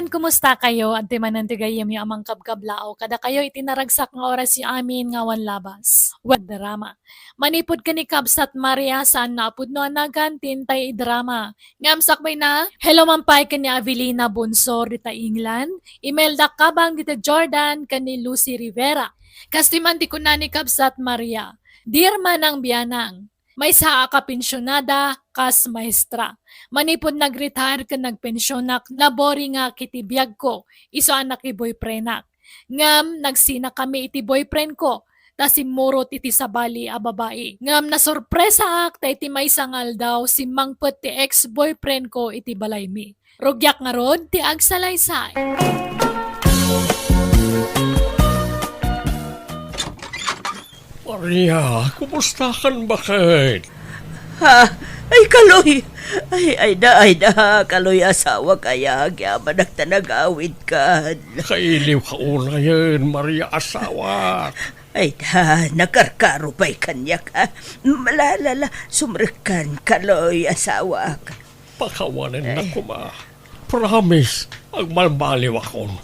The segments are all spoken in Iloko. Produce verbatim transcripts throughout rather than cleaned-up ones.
Kumusta kayo? Adtoy manen ti gayyemyo a mangkabkablaaw kadakayo iti naragsak nga orasyo amin nga awan labas. Wen drama. Manipud ken ni Kabsat Maria, saan nga pudno a nagan ti intay idrama. Ngem sakbayna, hello man pay ken ni Avelina Bonsor dita England, Imelda Kabang dita Jordan, ken ni Lucy Rivera. Kastoy man ti kuna ni Kabsat Maria, Dear Manang Bianang, maysa a kapensionada kas maestra. Manipud nag-retire ken nagpensionak, naboringak iti biagko, isu a nakiboyfriendak. Ngem nagsinakami iti boyfriendko, ta simmurot iti sabali a babai. Ngem nasorpresaak ta iti maysa nga aldaw, simmangpet ti ex-boyfriendko iti balaymi. Rugiak ngarud ti agsalaysay. Maria, kumusta kan baket? Ha? Ay, Kaloy! Ay, ay da, ay da, Kaloy, asawak aya, agyamanak ta nagawidkan. Kailiw ka unayen, Maria, asawak. Ay da, nakarkaro pay kaniak, ha? Malala, sumrekkan, Kaloy, asawak. Pakawanennak koma. Promise, agbalbaliwakon.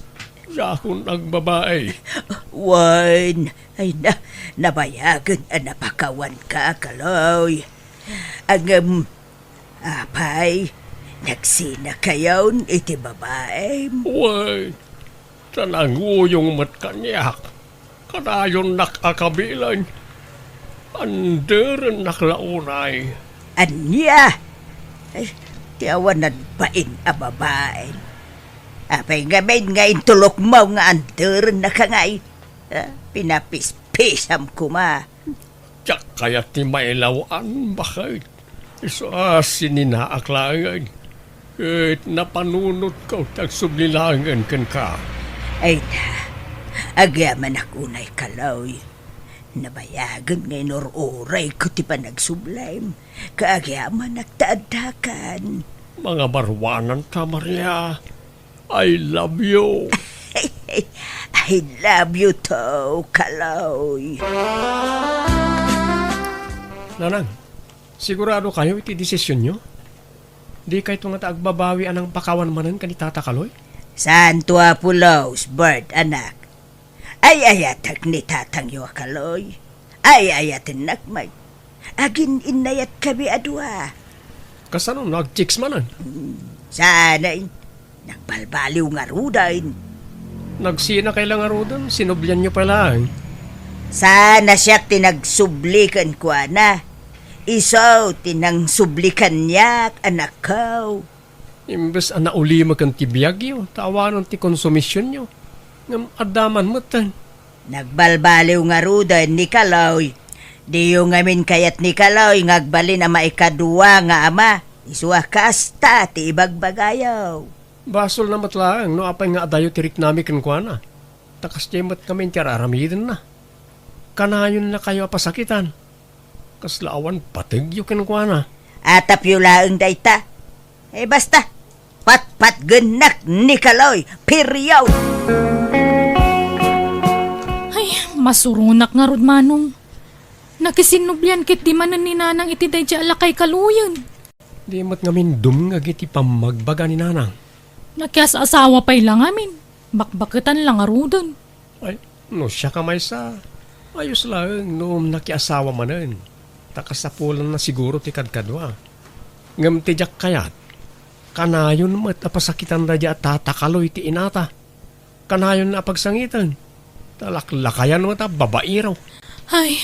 Diakon agbabai. Wen, ay na, nabayagen a napakawanka, Kaloy. Ngem, apay, nagsinakayon iti babaim? Wen, ta nanguyong met kaniak. Kadayonnak a kabilen. Anderennak la unay. Ania? Ay, ti awan nagbain a babain. Apay ngamin nga intulokmo nga anderennak ngay? Ah, pinapispisam koma. Diak kayat ti mailaw-an, baket. Isu a sininaak laengen. Ket napanunotko ti agsubli laengen kenka. Ay na, agyamanak unay, Kaloy. Nabayagen nga inur-urayko ti panagsublim, ket agyamanak ta addakan. Mangabaruananta, Maria. I love you. I love you too, Kaloy. Nanang, sigurado kayo iti desisyonyo? Di kayto ngata agbabawi a nangpakawan manen ken ni Tata Kaloy? Santo Apolos, Bert, anak. Ay-ayatek ni tatangyo a Kaloy. Ay-ayatennak met. Agin-innayat kami a dua. Kasano, nag-chicks manen? Hmm, saan ay. Nagbalbaliw ngaruden. Nagsinakay la ngaruden, sinublianyo pay laeng. Saan a siak ti nagsubli kenkuana. Isu ti nangsubli kaniak, anakko. Imbes a naulimek ken ti biagyo, ta awanen ti konsumisionyo. Ngem adda man metten. Nagbalbaliw ngaruden ni Kaloy. Diyo ngamin kayat ni Kaloy nga agbalin a maikadua nga ama. Isu a kasta ti ibagbagayo. Basolna met laeng no apay nga adayo ti riknami kenkuana. Ta kasdiay met ngamin ti ar-aramidenna. Kanayonnakayo a pasakitan. Kasla awan pategyo kenkuana. Atapyo laeng dayta. Eh, basta, patpatgennak ni Kaloy, period! Ay, masuronak ngarud, Manong. Nakisinnublian ketdi manen ni Nanang iti daydiay a lakay Kaloyen. Di met ngamin dumngeg iti pammagbaga ni Nanang. Nakias-asawa pay la ngamin. Bakbaketan la ngaruden. Ay, no siak a maysa, ayos laeng no nakiasawa manen, ta kasapulanna siguro ti kadkadua. Ngem ti diak kayat, kanayon met a pasakitan daydiay a Tata Kaloy ti inata. Kanayonna a pagsangiten, ta laklakayan met a babaero. Ay,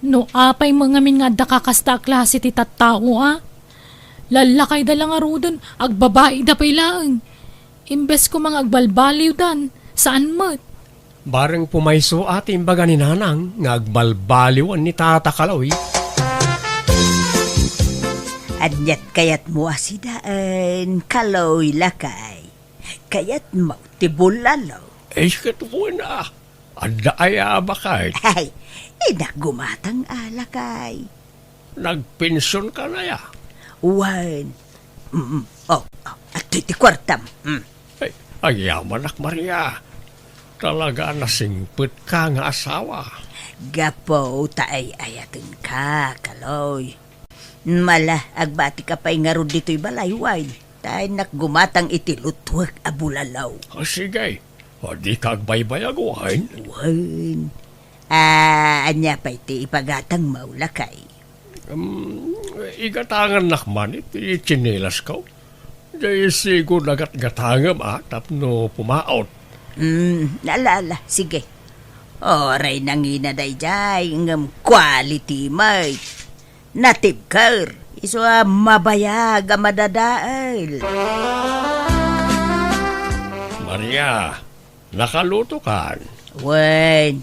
no apay met ngamin nga adda kakasta a klase ti tattao a, lallakayda la ngaruden, agbabaida pay laeng. Imbes koma nga agbalbaliwdan, saan met. Bareng pumayso a ti imbaga ni Nanang nga agbalbaliwen ni Tata Kaloy. Aniat kayatmo a sidaen, Kaloy, lakay? Kayatmo ti bulalo? Ay, ket wen a. Adda aya a baket? Ay, inaggumatang a, lakay. Nagpension ka na ya? Wen. Mm, oh, oh, adtoy ti kuartam. Mm. Ay, agyamanak, Maria. Talaga a nasingpetka nga asawa. Gapu ta ay-ayatenka, Kaloy. Mala, agbatika pay ngarud ditoy balay, wen. Ta innak gumatang iti lutwek a bulalaw. Ah, sige. O, dika agbaybayag, wen? Wen. Ah, ania pay ti ipagatangmo, lakay? Um, igatangannak man iti tsinilasko. Jay sigo nagatgatangem a tapno pumaot. Hmm, ala, ala, sige. Uray nangina dayjay, ngem quality met. Natibker, isu a mabayag a madadael. Maria, nakalutokan? Wen,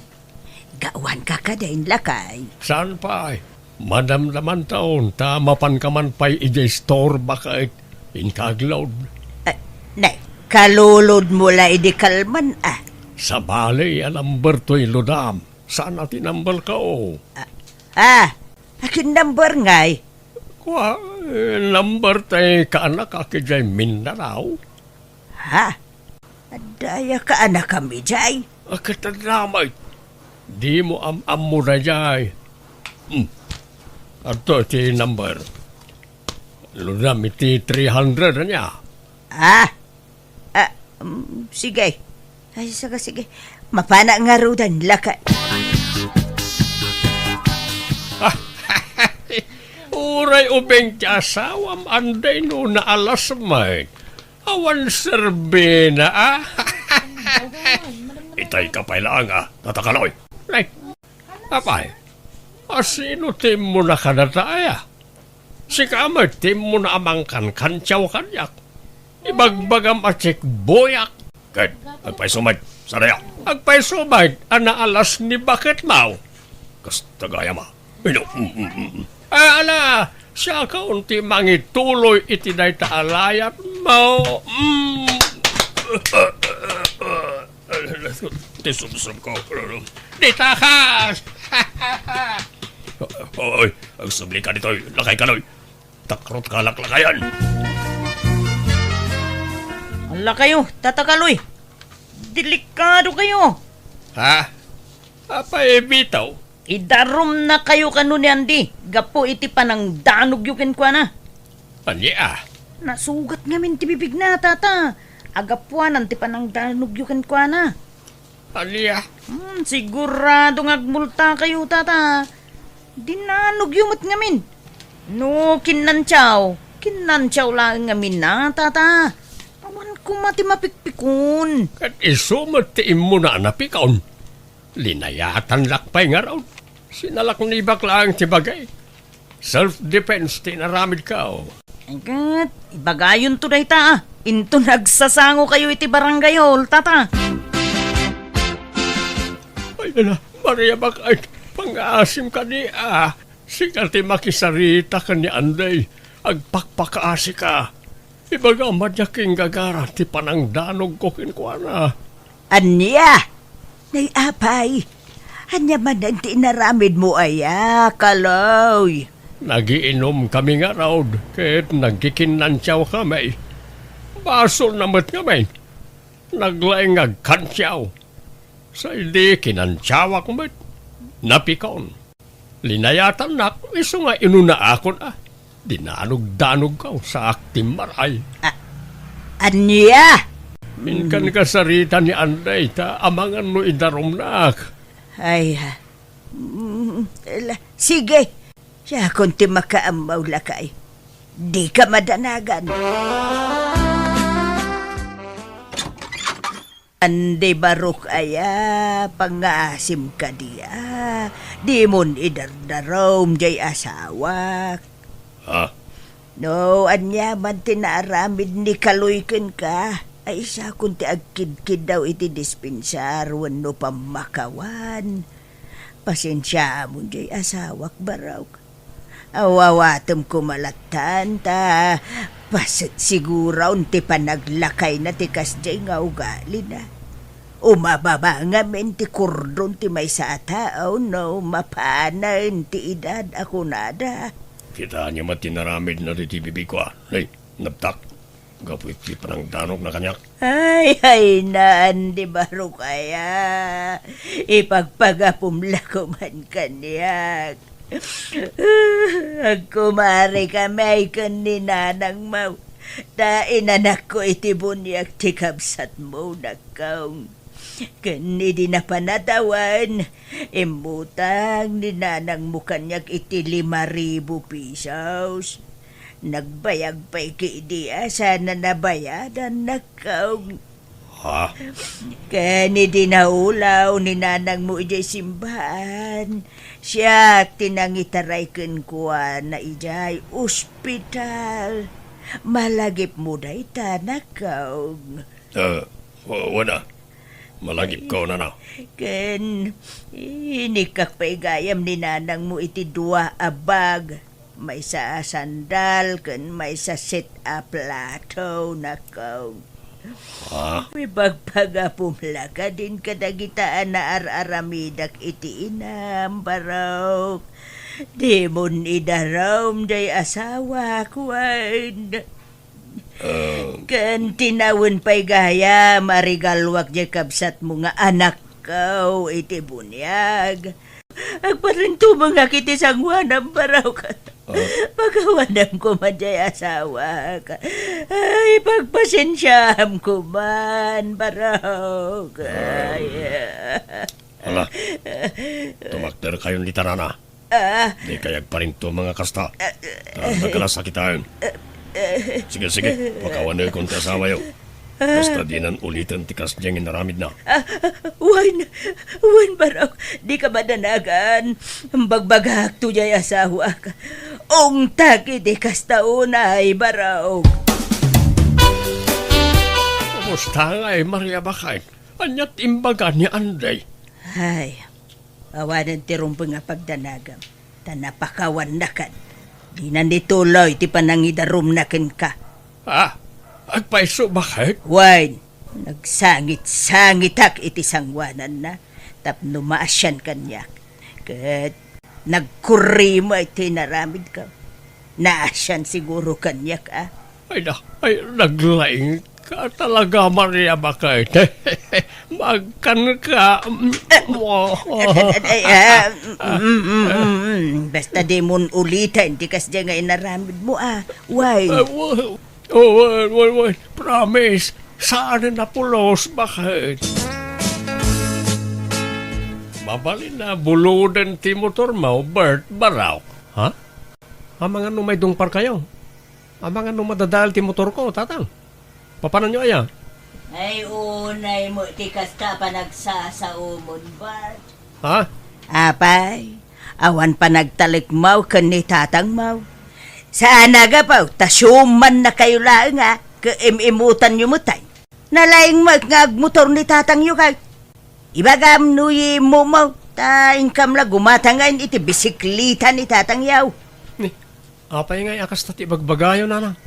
gawanka kadin, lakay. Saan pay? Madamdamantaon ta mapanka man pay idiay store baket inka aglaod. Ah, nay, kalulodmo la idi kalman, ah. Sabali a number toy ludam. Saan a ti number ka, o? Ah, ah, akin number ngay? Kua, eh, number tay kaanak a idiay Mindanao. Ha? Adda aya kaanakam idiay? Ket adda met. Dimo am-ammo daydiay. Hmm. Adto ti number. Ludam iti three hundred ania? Ah? Ah, mm, sige. Ay, saka sige. Mapana nga rudan, laka. Uray ubing ti asawam, anday no naalas met. Awan serbina, ah. Itay ka pay laeng, ah, Tata Kaloy. Nay, apay, a sino ti immuna kadata aya? Sika met ti immuna a mangkankantiaw kaniak. Ibagbagam a checkboyak. Ket agpayso met, sadaya. Agpayso met a naalas ni baketmo. Kasta gayam a. Ino? Mm, mm, mm. Ah, ala, siakon ti mangituloy iti dayta a layatmo. Mm. Ti sumsum ko. Dita kas! Oy, agsubli ka ditoy, Lakay Kaloy. Takrot ka laklakayan. Ala kayo, Tata Kaloy. Delikado kayo. Ha? Apay, bitaw? Idarumna kayo kano ni Andy, gapu iti panangdanogyo kenkuana. Ania? Nasugat ngamin ti bibigna, Tata. Agapuanan ti panangdanogyo kenkuana. Ania? Hmm, sigurado nga agmulta kayo, Tata. Dinanogyo met ngamin. No, kinnantiaw. Kinnantiaw laeng ngamin na, Tata. Awan koma ti mapikpikon. Ket isu met ti immuna a napikon. Linayatannak pay ngarud. Sinalaknibak laeng ti bagay. Self-defense ti inaramidko. Ket, ibagayonto dayta, ah. Inton agsasango kayo iti barangay hall, Tata. Ay, nana, Maria, bakit? Pangaasim kadi, ah. Sika ti makisarita ken ni Anday. Agpakpakaasika. Ibagam a diak inggagara ti panangdanogko kenkuana. Ania? Nay, apay, ania manen ti inaramidmo aya, Kaloy? Nagiinomkami ngarud ket nagkikinnantiawkami. Basolna met ngamin. Naglaing nga agkantiaw. Sa idi kinantiawak met, napikon. Linayatannak, isu nga inunaakon a. Dinanogdanogko, saak ti maray. A-, ania? Inkan kasarita ni Anday, ta amangan no idarumnak. Ay, ha. Mm, la-, sige. Siakon ti makaammo, lakay. Dika madanagan. Andi barok aya, pangaasim kadi a, dimon idardarum jay asawak. Ha? No, ania man ti naaramid ni Kaloy kenka, ay isakon ti agkidkiddaw iti dispensar wenno pammakawan. Pasensiaamon jay asawak, barok. Awawatem koma lattan ta paset siguron ti panaglakayna ti kasdiay nga ugalina. Umababa ngamin ti kordon ti maysa a tao no mapanen ti edad a kunada. Kitaenyo met ti naramidna ditoy bibigko a. Nay, nabtak. Gapu iti panangdanogna kaniak. Ay, ay, naan di barok aya. Ipagpagapum la koman kaniak. Agkumarikami ken ni nanangmo. Ta inanakko iti buniag ti kabsatmo, nakkaw. Ken idi napan a tawen, immutang ni nanangmo kaniak iti lima ribu pesos. Nagbayag pay ketdi a saan a nabayadan, nakkaw. Ha? Ken idi naulaw ni nanangmo idiay simbaan, siak ti nangitaray kenkuana idiay ospital. Malagipmo dayta, nakkaw. Ah, wa-, wana. Malagipko, nana. Ken inikkak pay gayam ni nanangmo iti dua a bag. Maysa a sandal ken maysa set a plato, nakkaw. Ha? Ibagbaga pumlaka din kadagita a naar-aramidak iti inam, barok. Dimon idarum jay asawak, wen. Ah. Ken tinawen pay gayam a regaluak jay kabsatmo nga anakko iti buniag. Agparintubengak iti sangoanam, barok. Ah. Pakawanam koma jay asawak. Ay, pagpasensiam koman, barok. Ah. Ay. Ala, tumakder kayon dita, nana. Ah. Dikay agparintumeng a kasta. Ah. Ta nagalasak itaen. Sige, sige, pakawanekon ti asawayo. Basta dinan uliten ti kasdiay nga inaramidna. Ah, wen, wen, barok, dika madanagan. Bagbagak to jay asawak. Ungtak iti kasta unay, barok. Kumusta ngay, Maria, baket? Ania ti imbaga ni Anday? Ay, awanen ti rumbeng a pagdanagam, ta napakawannakan. Dinan ituloy ti panangidarumna kenka. Ah, agpayso, baket? Wen, nagsangit-sangitak iti sangoananna tapno maasian kaniak. Ket nagkurrimo iti inaramidko. Naasian siguro kaniak, a? Ay, na, ay, naglaing ka talaga, Maria, baket? Maagkan ka. Ay, ay, ah, mm, mm, mm, mm. Basta dimon uliten ti kasdiay nga inaramidmo, a. Wen. Ah, wa-, Oh, wen, wen, wen. Promise. Saan a pulos, baket? Mabalin a buloden ti motormo, Bert, barok. Ha? Amangan no maidungparkayo? Amangan no madadael ti motorko, tatang? Papananyo aya? Ay, unay met ti kasta a panagsasaomon, Bert. Ha? Apay, awan panagtalekmo ken ni tatangmo. Saan a gapu ta siumannakayo laeng a, ket im-imutanyo met ay. Nalaing met nga agmotor ni tatangyo kay. Ibagam no immumo, ta inkam la gumatangan iti bisikleta ni tatangyo. Ni, apay ngay a kasta ti ibagbagayo, nanang?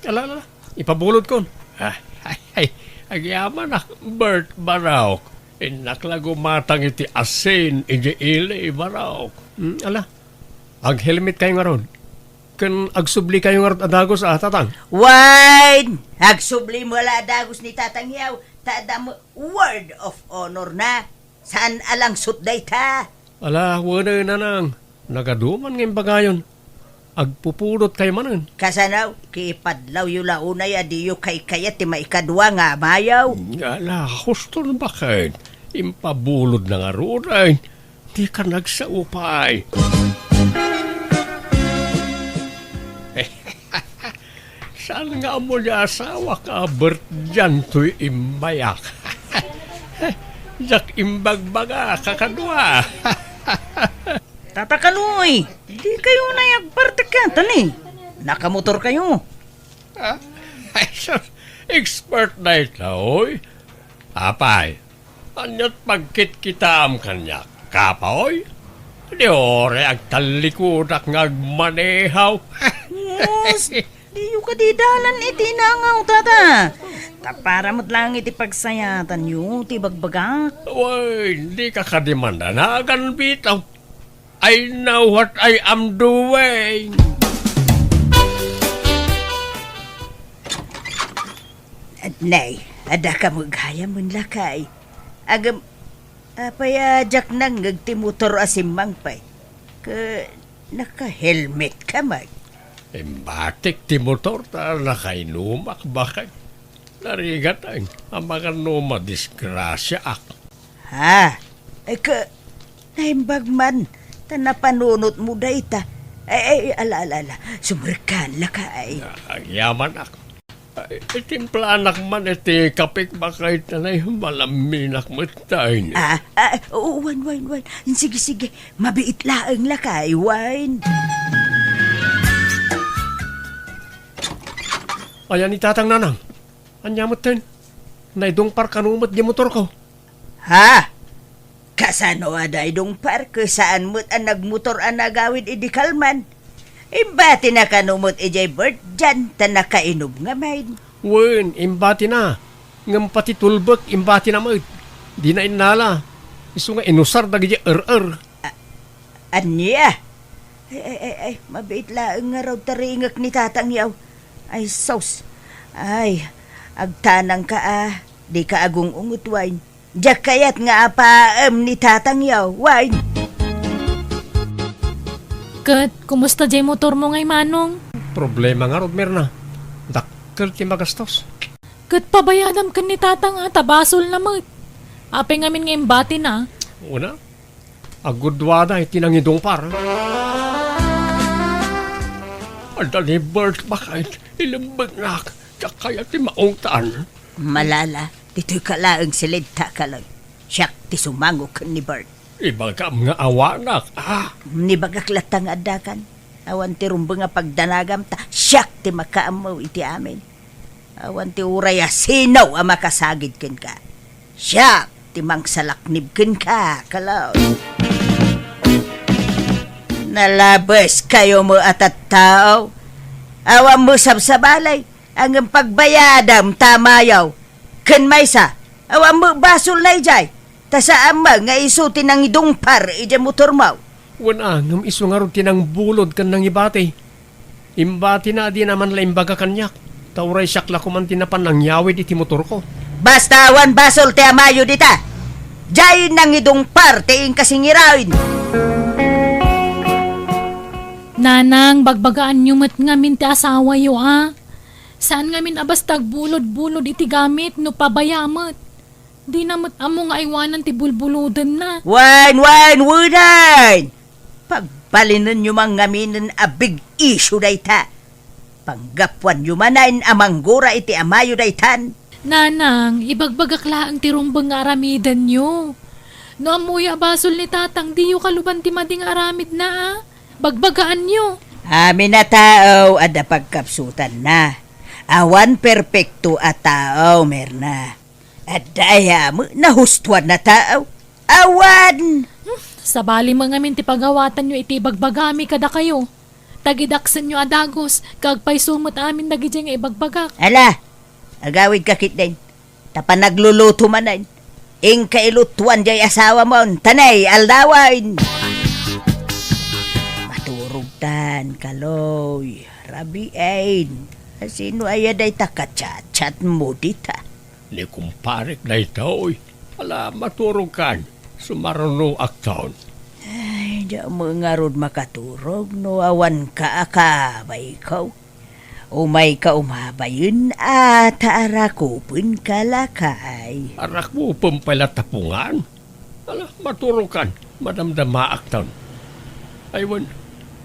Ala, ala, ala. Ipabulodkon. Ah, ay, ay, agyamanak, Bert, barok. Innak la gumatang iti asin idiay ili, barok. Hmm, ala. Aghelmetkayo ngarud. Ken agsublikayo ngarud a dagus, a, tatang? Wen! Agsubli mo la a dagus ni tatangyo, ta adda mo word of honor na. Saan a langsot dayta? Ala, wen, nanang, nagaduman nga imbagayon. Agpupudotkayo manen. Kasano? Kipadlawyo la unay a diyo kaykayat ti maikadua nga amayo. Ala, huston, baket. Impabulodna ngarud ay. Dika nagsao pay. Saan nga ammo ni asawak a Bert diay toy immayak? Diak imbagbaga, kakadua. Tata Kaloy, dikayo unay agpartek kenkuana. Nakamotorkayo. Ah? Ay, sus, expert dayta, oy. Apay, ania't pagkitkitaam kaniak, kapoy? Di uray agtallikudak nga agmanehaw. Sus, diyo kadi dalan iti nangaw, tata. Ta para met laeng iti pagsayatanyo ti bagbagak. Wen, dika kadi mandanagan, bitaw. I know what I am doing. Nay, adda ka met gayam, lakay. Agem, apay a diak nangngeg ti motor a simmangpet? Ket naka-helmet ka met. Imbatik ti motor ta nakainumak, baket. Narigat, ay, amangan no madisgrasiaak. Ha? Ay, ka, naimbag man, ta napanunotmo dayta. Ay, ay, ala, ala, ala. Sumrekkan la ka, ay. Agyamanak. Ay, itimplanak man iti kapek, baket, ta nay, malaminak met, ay. Ah, ah, oo, wen, wen, wen. Sige, sige. Mabiit laeng la ka, ay, wen. Ayan ni Tatang, Nanang. Ania metten? Naidungpar kano met di motorko. Ha? Kasano a naidungpar? Ket saan met a nagmotor a nagawid idi kalman? Imbatina kano met idiay Bert dian ta nakainum ngamin? Wen, imbatina. Ngem pati tulbek, imbatina met. Dina innala. Isu nga inusar dagiti er-er. A-, ania? Ay, ay, ay, ay, mabiit laeng ngarud ta ringek ni Tatang Yaw. Ay, sus. Ay, agtanangka a, dika agung-ungot, wen. Diak kayat nga apaem ni Tatang Yaw, wen. Ket, kumusta diay motormo ngay, Manong? Problema ngarud, Mirna. Dakkel ti magastos. Ket pabayadam ken ni Tatang a, ta basolna met. Apay ngamin nga imbatina? Una, agudduada iti nangidungpar. Adda ni Bert, baket, ilembetnak, diak kayat ti maungtan. Malala, ditoyka laeng siled ta, Kaloy. Siak ti sumango ken ni Bert. Ibagam nga awanak, a? Nibagak latta nga addakan. Awan ti rumbeng a pagdanagam ta siak ti makaammo iti amin. Awan ti uray a sino a makasagid kenka. Siak ti mangsalaknib kenka, Kaloy. Nalabeskayo met a tattao. Awan met sabsabali, ngem pagbayadam ta mayaw. Ken maysa, awan met basolna idiay. Ta saan met nga isu ti nangidungpar idiay motormo. Wen a, ngem isu ngarud ti nangbulod ken nangibati. Imbatina a dina man la imbaga kaniak, ta uray siak la koman ti napan nangyawid iti motorko. Basta awan basol ti amayo dita. Diay nangidungpar ti inkasingiraen. Nanang, bagbagaanyo met ngamin ti asawayo, a. Saan ngamin a basta agbulod-bulod iti gamit no pabaya met. Dina met ammo nga aywanan ti bulbulodenna. Wen, wen, wen! Pagbalinenyo man ngaminen a big issue dayta. Panggapuanyo manen a manggura iti amayo daytan. Nanang, ibagbagak laeng ti rumbeng nga aramidenyo. No ammoyo a basol ni Tatang, diyo kaluban ti madi nga aramidna, a. Bagbagaanyo. Amin a tao adda pagkapsutanna. Awan perpekto a tao, Mirna. Adda aya met nahustoan a tao? Awan! Hmm, sabali met ngamin ti pagawatanyo iti ibagbagami kadakayo. Tagidaksenyo a dagus, ket agpayso met amin dagidiay nga ibagbagak. Ala, agawidka ketdin. Ta panagluluto manen. Inka ilutuan diay asawamon, ta nay aldawen. Maturogtan, Kaloy. Rabiin. Sino aya dayta kachatchatmo dita? Ni kumparek daytoy. Ala, maturogkan. Sumarunoakton. Ay, diak met ngarud makaturog no awanka a kabayko. Umayka umabayen a ta arakupenka lakay. Arakupen pay la tapungan? Ala, maturogkan, madamdamaakton. Ay wen,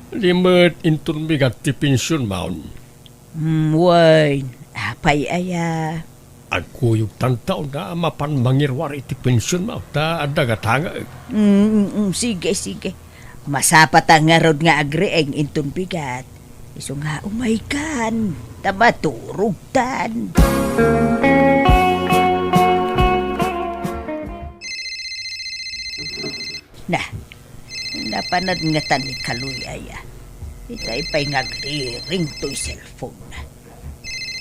di met inton bigat ti pensionmon. Hmm, wen, apay aya? Agkuyogtanto a mapan mangiruar iti pensionmo, ta adda gatangaek. Mm, mm, mm, sige, sige. Masapata ngarud nga agriing inton bigat. Isu nga umaykan, ta maturogtan. Na, napanad ngata ni Kaloy aya. Itay pay nga agriring toy cellphone na.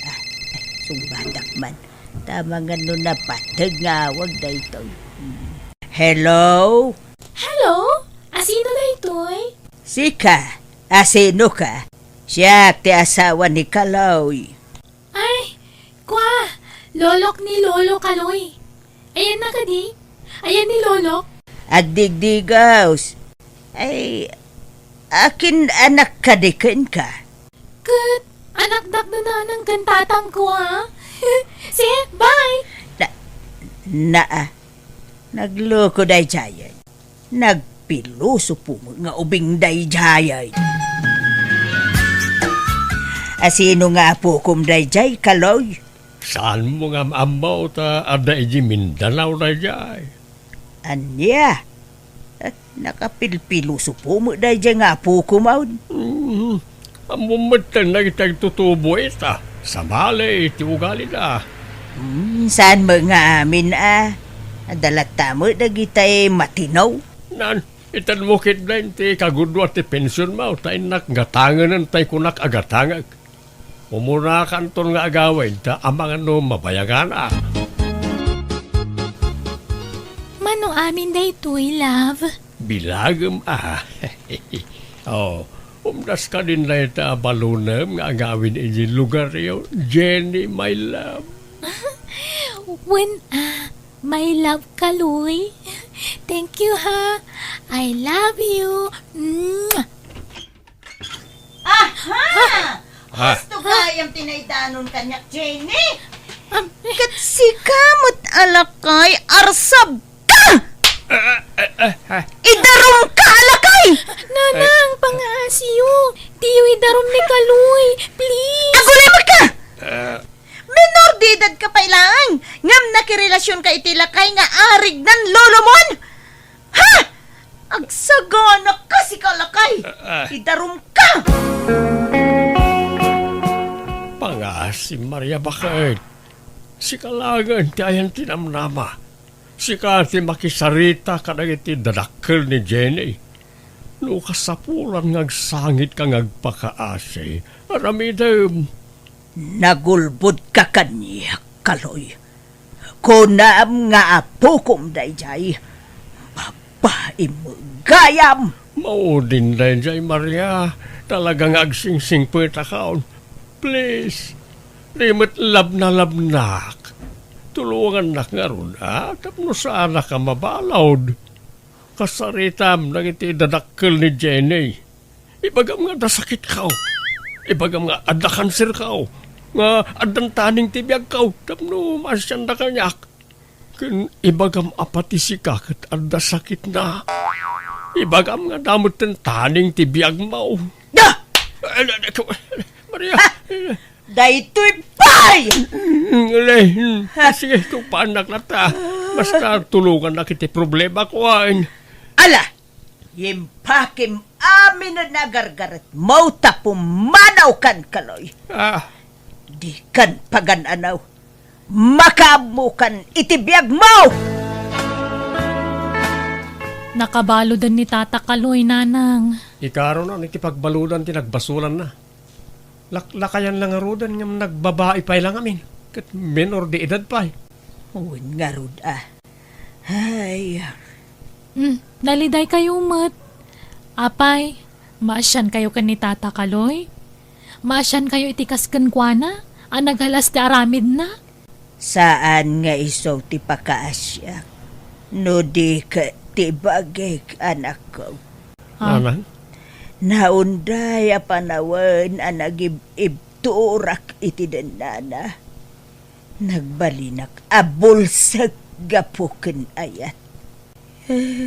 Ah, ay, sungbatak man. Tama nga no napateg nga awag daytoy. Hmm. Hello? Hello? Asino daytoy? Sika? Asino ka? Siak ti asawa ni Kaloy. Ay, kwa, lolok ni Lolo Kaloy. Ayanna kadi? Ayan ni Lolo? Agdigdigaws. Ay, akin anak kadi kenka? Ket anakdak da nanang ken tatangko, a? See, bye! Na, naa, nagloko daydiay. Nagpilosopo met nga ubing daydiay. A, sino nga apokom daydiay, Kaloy? Saanmo nga maammo ta adda idiay Mindanao daydiay? Ania? Eh, nakapilpilosopo met daydiay nga apokom, awn? Mm, ammom met dagiti agtutubo ita. Sabali ti ugalida. Hmm, saan met nga amin, a? Adda latta met dagitay matino? Nan, itedmo ketdin ti kagudua ti pensionmo, ta innak gatangenen tay kunak a gatangek. Umunakanton nga agawid, ta amangan no mabayagan, a. Mano amin daytoy, love? Bilagem, a. Oh, umdas kadin dayta a balonem nga agawid iti lugaryo, Jenny, my love. Wen, a, my love, Kaloy. Thank you, ha. I love you. Mwah! Aha! Ah. Husto gayam ti naidanon kaniak, Jenny. Am, Ket sika met a lakay, arsabka! Ah, ah, ah, ah. Idarumka a lakay! Nanang, pangaasiyo. Diyo idarum ni Kaloy. Please. Agulimek ka! Ah. Menor de edad ka pay laeng, ngem nakirelasionka iti lakay nga arignan lolomon! Ha! Agsagana ka, sika lakay! Ah, ah. Idarumka! Pangaasi, Maria, baket? Sika laengen ti ayan ti namnama. Sika ti makisarita kadagiti dadakkel ni Jenny. No kasapulan nga agsangitka nga agpakaasi, aramidem. Nagulbodka kaniak, Kaloy. Kunam nga apokom daydiay. Babaim gayam. Maudin daydiay, Maria. Talaga nga agsingsingpetakon. Please, di met labnalabnak. Tulongannak ngarud, a, tapno saanak a mabalud. Kasaritam dagiti dadakkel ni Jenny. Ibagam nga adda sakitko. Ibagam nga adda kanserko. Nga addan taning ti biagko tapno maasianda kaniak. Ken ibagam a pati sika ket adda sakitna. Ibagam nga adda metten taning ti biagmo. Da! Eh, eh, eh, Maria! Ha! Daytoy pay! Mm, mm, sige, tupaannak latta. Basta tulongannak iti problemako, a. Ala, impakim amin a nagargaretmo ta pumanawkan, Kaloy. Ah. Dikan pagan-anaw. Makaammokan iti biagmo! Nakabaluden ni Tata Kaloy, Nanang. Ikaruno, iti pagbaludan ti nagbasolanna. Laklakayan la ngaruden ngem nagbabai pay la ngamin, ket menor de edad pay. Wen ngarud a. Ay. Hmm, nalidaykayo met. Apay, maasiankayo ken ni Tata Kaloy? Maasiankayo iti kas kenkuana a nagalas ti aramidna? Saan nga isu ti pakaasiak, no di ket ti bagik, anakko. Ah. Nanang? Naunday a panawen a nagib-ibturak iti dennana. Nagbalinak a bulsek gapu ken ayat.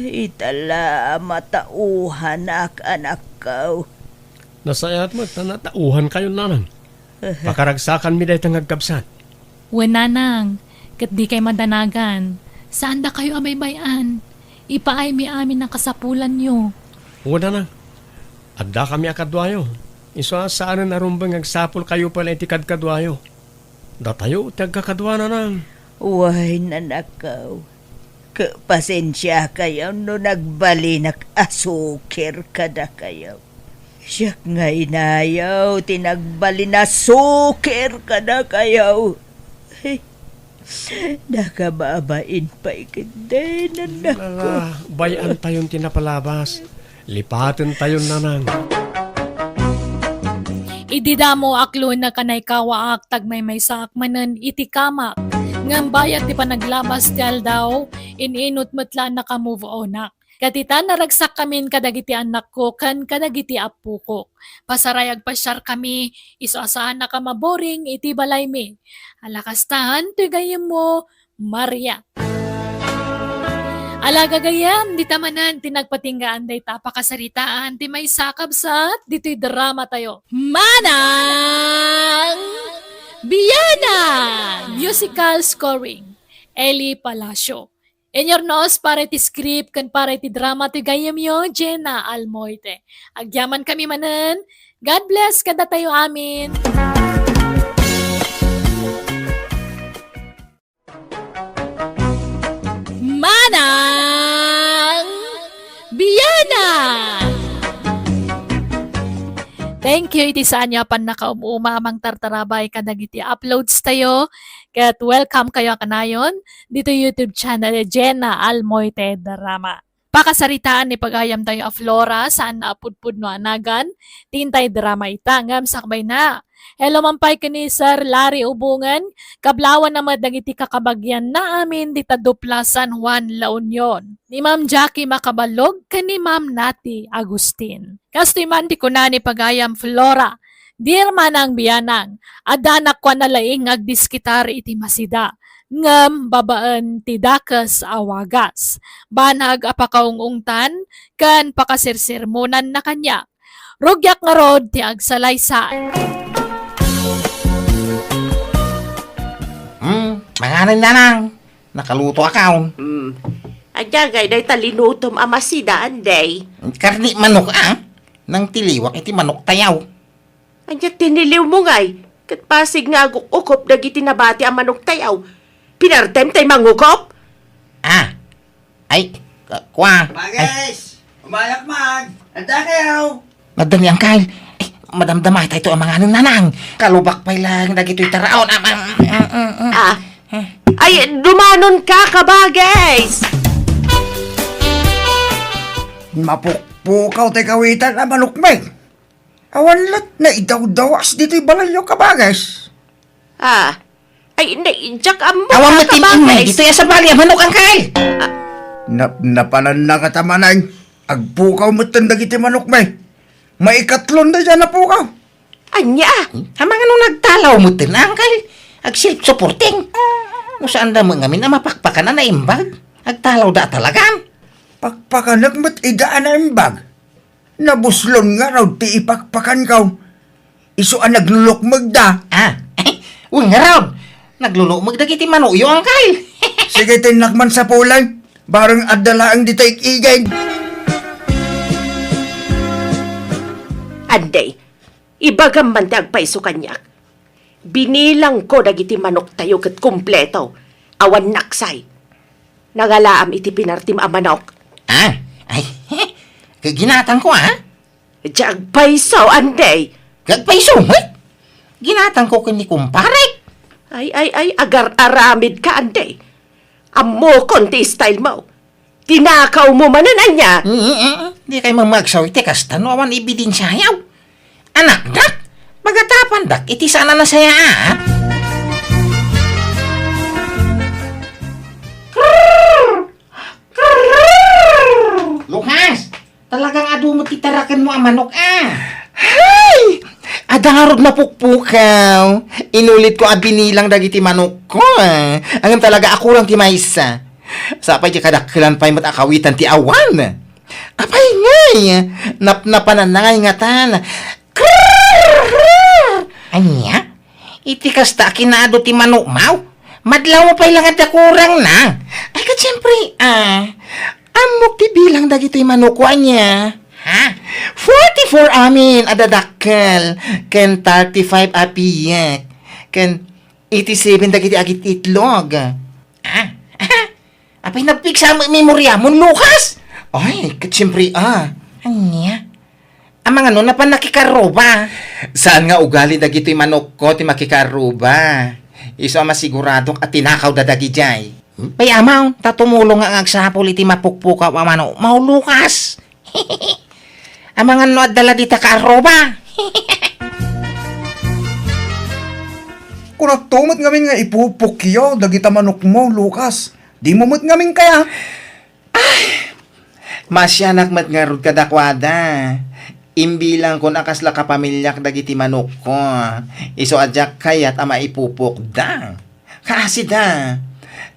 Ita la a matauhanak, anakko. Nasayaat met ta natauhankayon, Nanang. Pakaragsakanmi dayta nga agkabsat. Wen, Nanang, ket dikay madanagan. Saandakayo a baybay-an. Ipaaymi amin a kasapulanyo. Wen, Nanang, addakami a kaduayo. Isu a saanen a rumbeng nga agsapulkayo pay la iti kadkaduayo. Datayo ti agkakadua, Nanang. Wen, anakko. Ket pasensiakayo no nagbalinak a sukir kadakayo. Siak nga inayo ti nagbalin a sukir kadakayo. Nakababain pay ketdin, anakko. Ala, bay-antayon ti napalabas. Lipatentayon, Nanang. Idi damo a klon a kanaykawaak, tagmaymaysaak manen iti kamak. Ngem bayat ti panaglabas ti aldaw, in-inut met la a naka-move onak. Ket ita, naragsakkamin kadagiti annakko ken kadagiti appokok. Pasaray agpasiarkami, isu a saannak a maboring iti balaymi. Ala kastaen toy gayyemmo, Maria. Ala gagayyem, dita manen ti nagpatinggaan dayta a pakasaritaan ti maysa a kabsat ditoy dramatayo. Manang Bianang! Musical scoring, Eli Palacio. Inyurnos para iti script ken para iti drama ti gayyemyo, Jenna Almoite. Agyamankami manen. God bless kadatayo amin. Manang Bianang! Thank you iti saanyo a pannakaum-uma a mangtartarabay kadagiti uploads tayo. Ket welcome kayo a kanayon ditoy YouTube channel ni Jenna Almoite Drama. Pakasaritaan ni pagayam tayo a Flora, saan a pudpudno a nagan, ti intay drama ita, ngem sakbay na. Hello man pay ken ni Sir Larry Ubongan, kablawan na met dagiti kakabagianna amin dita dupla San Juan, La Union. Ni Ma'am Jackie Macabalog ken ni Ma'am Nati Agustin. Kastoy man ti kuna ni pagayam Flora, Dear Manang Bianang, addanak kua a laing nga agdiskitar iti masida, ngem babaen ti dakes a wagas. Banag a pakaung-ungtan ken pakasirsermonanna kaniak. Rugiak ngarud ti agsalaysay. Hmm, manganen, Nanang. Nakaluto akaw. Hmm. Ania ngay dayta linutom a masida, Anday? Karni manok, a. Nangtiliwak iti manok tayaw. Ania tiniliwmo ngay? Ket pasig nga aguk-ukop dagiti nabati a manok tayaw. Pinartem tay mangukop? A. Ay, ka-, kua. Ay. Bagay! Umayak man! Adda kayo! Adda ni Angkal. Ay, madamdama tayo a manganen, Nanang. Kalubak pay lang dagitoy taraon. Am, am, am, am, am. A. Ay, dumanon ka, kabagis! Mapukpukaw tay kawitan a manok, Meng. Awan lat naidawdawas ditoy balayyo, kabagis. A. Ay, nay, diak ammo, Awan met kabagis. Ditoy a sabali a manok, Angkal. A. Nap-, napananna kata, Manang. Agpukaw metten dagiti manok, Meng. Maikatlon dayta napukaw. Ania? Amangan no nagtalaw metten, Angkal. Ag-self-supporting. No saan da met ngamin a mapakpakan a naimbag. Agtalawda a talagan. Pakpakanek met ida a naimbag. Nabuslon ngarud ti ipakpakanko. Isu a naglulukmegda. A, wen ngarud. Naglulukmeg dagiti manokyo, Angkal. Sige, tinnak man sapulay. Bareng adda laeng dita ik-igid. Anday, ibagam man ti agpayso kaniak. Binilangko dagiti manoktayo ket kompleto. Awan naksay. Nangalaam iti pinartim a manok. A, ay, ginatangko, a. Diak agpayso, Anday. Agpayso, met? Ginatangko ken ni kumparek. Ay, ay, ay, agar-aramidka, Anday. Ammokon ti style mo. Tinakawmo manen, ania? Mm, mm, mm. Dikay mamagsaw iti kasta no awan ebidensiayo. Anakdak, pagatapandak iti saan a nasayaat. Lukas, talagang adu met ti tarakenmo a manok, a. Hay! Adda ngarud napukpukaw. Inulitko a binilang dagiti manokko, a. Ngem talaga a kulang ti maysa. Sapay diay kadakkelan pay met a kawitan ti awan. Apay ngay? Napnapananna ngay ngatan. Ania? Iti kasta a kinaadu ti manokmaw, madlawmo pay la nga adda kurangna. Ay, ket siempre, a, ammok ti bilang dagitoy manokko, ania? Ha? Forty-four amin a dadakkel, ken thirty-five a piek, ken eighty-seven dagiti agit-itlog. A? Apay, nagpigsa met memoriamon, Lukas? Ay, ket siempre, a. Ania? Amangan no napan nakikarruba. Saan nga ugali dagitoy manokko ti makikarruba. Isu a masiguradok a tinakawda dagidiay. Pay amaw, ta tumulong nga agsapul iti mapukpukaw a manokmaw, Lukas. Amangan no adda la dita kaarruba. Kunakto met ngamin nga ipupukyo dagita manokmo, Lukas. Dimo met ngamin kaya? Ay, Maasianak met ngarud kadakuada. Imbilangkon a kasla kapamiliak dagiti manokko. Isu a diak kayat a maipupokda. Kaasida,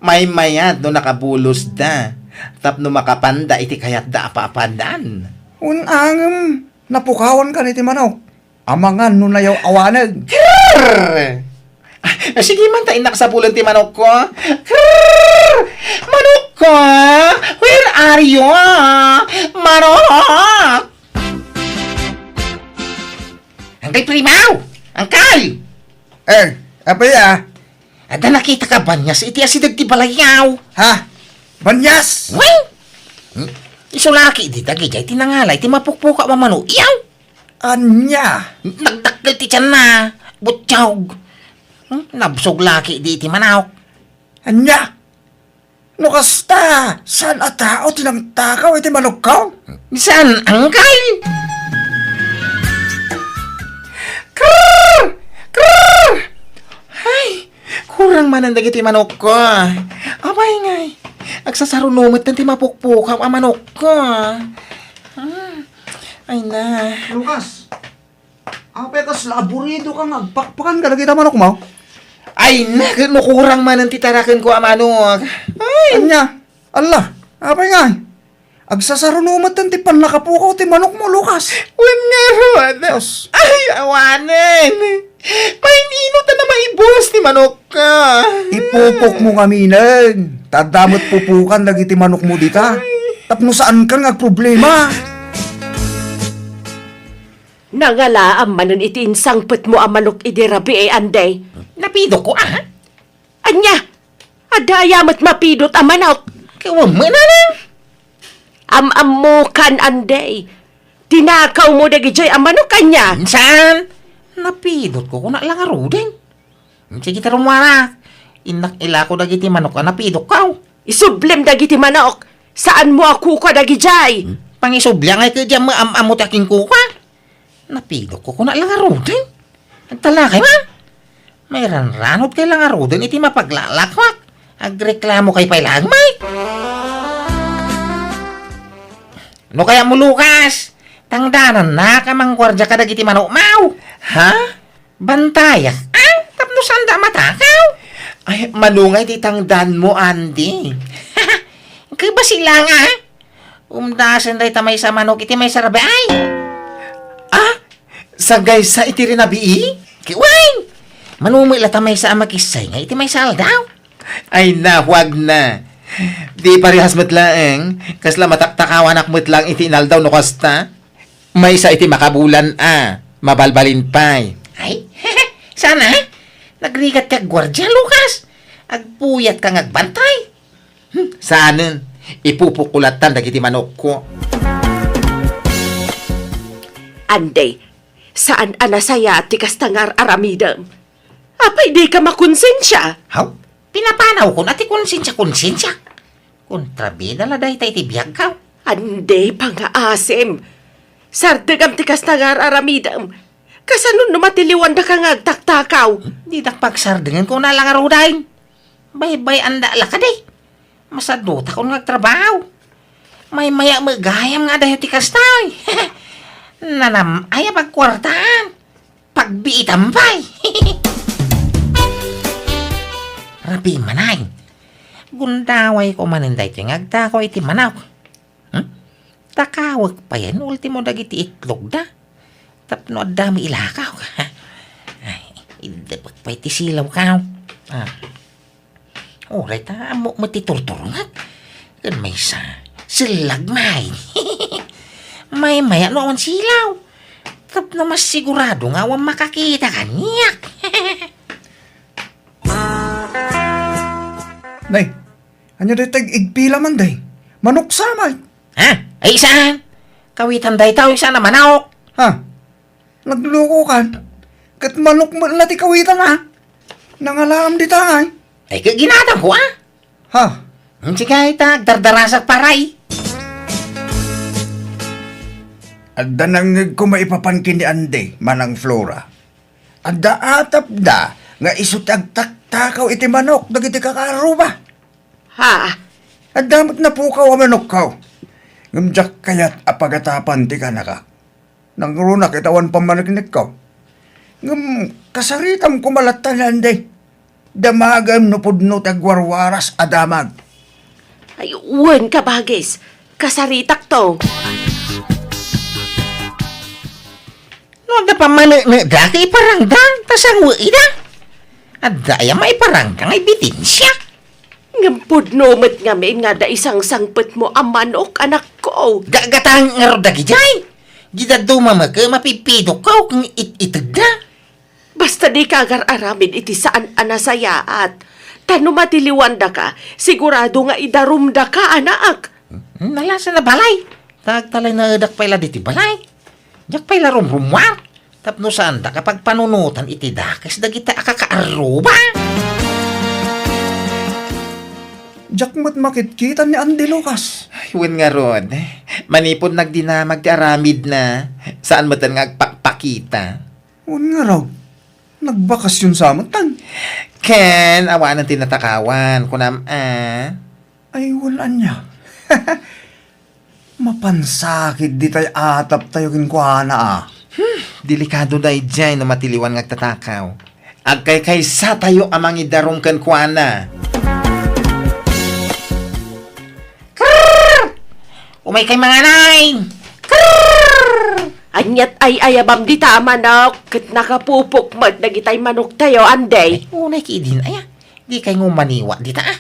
maymayat no nakabulosda, tapno makapanda iti kayatda a papadan. Wen, ngem napukawankan iti manok. Amangan no nayaw-awaneg. Krrr! Ah, sige man ta innak sapulen ti manokko. Krrr! Manokko! Where are you? Manok! Angkay Primaw! Angkay! Eh, apay a? Adda nakitaka a banias iti asideg ti balayyaw. Ha? Banias? Wen! Isu la ketdi dagidiay ti nangala iti mapukpukaw a manok. Iyaw! Ania? Nagdakkel ti tianna. Butiaw. Hmm? Nabsog la ketdi iti manok. Ania? No kasta, saan a tao ti nangtakaw iti manokko? Saan, angkay? Krrr! Krrr! Ay, kurang manen dagiti manokko. Apay ngay, agsasaruno met ti mapukpukaw a manokko. Ah, ay na. Lucas, apay kasla aburidoka nga agpakpakan kadagiti manokmo? Ay na, ket no kurang manen ti tarakenko a manok. Ay. Ania? Alla, apay ngay? Agsasaruno met ti pannakapukaw ti manokmo, Lucas. Wen ngarud. Yes. Ay, awanen. Mainino ta na maibus ti manokko? Ipupokmo ngaminen. Ta adda met pupukan dagiti manokmo dita. Tapno saankan nga agproblema. Nangalaam manen iti insangpetmo a manok idi rabii, Anday. Napidokko, a? Ania? Adda aya met mapidot a manok? Ket wen met, nanang. Am-ammokan, Anday. Tinakawmo dagidiay a manok, ania? Saan? Napidotko, kuna la ngaruden. Sige, ta rummuar. Innak ilako dagiti manok a napidokko. Isublem dagiti manok. Saanmo a kukua dagidiay. Pangisubli ngay ket diak am-ammo ti akinkukua. Napidokko, kuna la ngaruden. Agtalnakay man. Mairanranutkay la ngaruden iti mapaglalakwak. Agreklamokay pay laeng, may. No kayatmo, Lucas, tangdanannaka a mangguardia kadagiti manokmo. Ha? Bantayak, a? Tapno saanda a matakaw? Ay, mano ngay ti tangdanmo, Andy? Ket basi la nga, a? Umdasen dayta maysa a manok iti maysa a rabii. A? Sagaysa iti rinabii? Ket wen! Mano met la ta maysa a makissaynga iti maysa a aldaw? Ay, nahuagna. Di parehas met laeng, kasla mataktakawanak met laeng iti inaldaw no kasta. Maysa iti makabulan a, mabalbalin pay. Ay, sana, nagrigat ti agguardia, Lucas. Agpuyatka nga agbantay. Hmm, saanen, ipupokko lattan dagiti manokko. Anday, saan a nasayaat ti kasta nga ar-aramidem. Apay dika makonsensia? Haw? Pinapanawkon a ti konsensia, konsensia. Kontrabida la dayta iti biagko. Anday, pangaasim. Sardegam ti kasta nga ar-aramidem. Kasano no matiliwandaka nga agtaktakaw? Didak pagsardengen, kuna la ngaruden. Baybay-anda la kadi. Masadutakon nga agtrabaho. Maymaya met gayam nga adayo ti kasta. Nanam-ay a pagkuartaan. Pagbiitam pay. Rabii man, ay. Gundawayko manen daytoy nga agtakaw iti manok. Hmm? Takawek payen, ultimo dagiti itlogda. Tapno adda met ilakaw. Ay, idepek pay ti silawko. A. Uray ta ammok met ti turturnget. Ken maysa, sellag, may. Maymaya no awan silaw. Tapno massigurado nga awan makakita kaniak. Nay, ania dayta ig-igpila man, day? Manok sa, may. Ha? Ay, saan? Kawitan dayta, saan a manok? Ha? Naglukokan. Ket manok met la ti kawitan, a? Nangalaam dita, ay. Ay, ket ginatangko, a? Ha? Sige, ta agdardarasak pay. Adda nangngegko maipapan ken ni Andy, Manang Flora. Adda atapda nga isu ti agtaktakaw iti manok dagiti kakaarruba. Ha? Adda met napukaw a manokko. Ngem diak kayat a pagatapan ti kanaka. Nangrunak iti awan pammaneknekko. Ngem kasaritam koma latta ni Andy. Damagem no pudno ti agwarwaras a damag. Ay, wen, kabagis. Kasaritakto. No adda pammaneknekda ket iparangda, ta sangoek ida. Adda aya maiparangda nga ebidensya? Ngem pudno met ngamin nga adda isangsangpetmo a manok, anakko. Gagatang ngarud dagidiay. Di dadduma met ket mapipidokko ken it-itegda. Basta dika agar-aramid iti saan a nasayaat. Ta no matiliwandaka, sigurado nga idarumdaka, anak. Nalasan a balay. Ta agtalinaedak pay la ditoy balay. Diak pay la rumrummuar. Tapno saandak a pagpanunotan iti dakes dagita a kakaarruba. Diak met makitkitan ni Andy, Lucas. Ay, wen ngarud. Manipud nagdinamag ti aramidna, saan metten nga agpakpakita. Wen ngarud. Nagbakasyon sa metten. Ken awanen ti natakawan, kunam a. Ay, wen ania. Mapansakit ditay ataptayo kenkuana a. Hmm, delikado daydiay no matiliwan nga agtatakaw. Agkaykaysatayo a mangidarum kenkuana. Krrr! Umaykay mangan. Krrr! Aniat ay-ayabam dita a manok, ket nakapupok met dagitay manoktayo, Andy. Ay, unay ki idin, aya. Dikay ngumaniwa dita, a.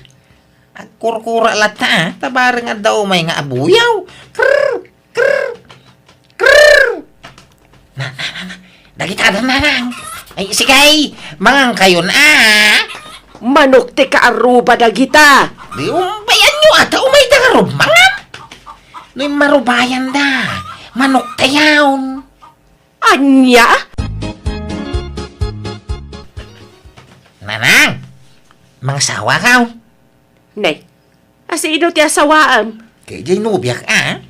Agkurkura latta, a. Ta bareng adda umay nga abuyaw. Krrr! Krrr! Krrr! Na, na, na, na. Dagita da, nanang. Ay, sige, mangankayon, a. Manok ti kaarruba dagita. Di umbayanyo, a, ta umayda ngarud mangan. No immarubayanda, manoktayon. Ania? Nanang, mangasawakaw. Nay, a sino ti asawaem? Ket diay nobiak, a.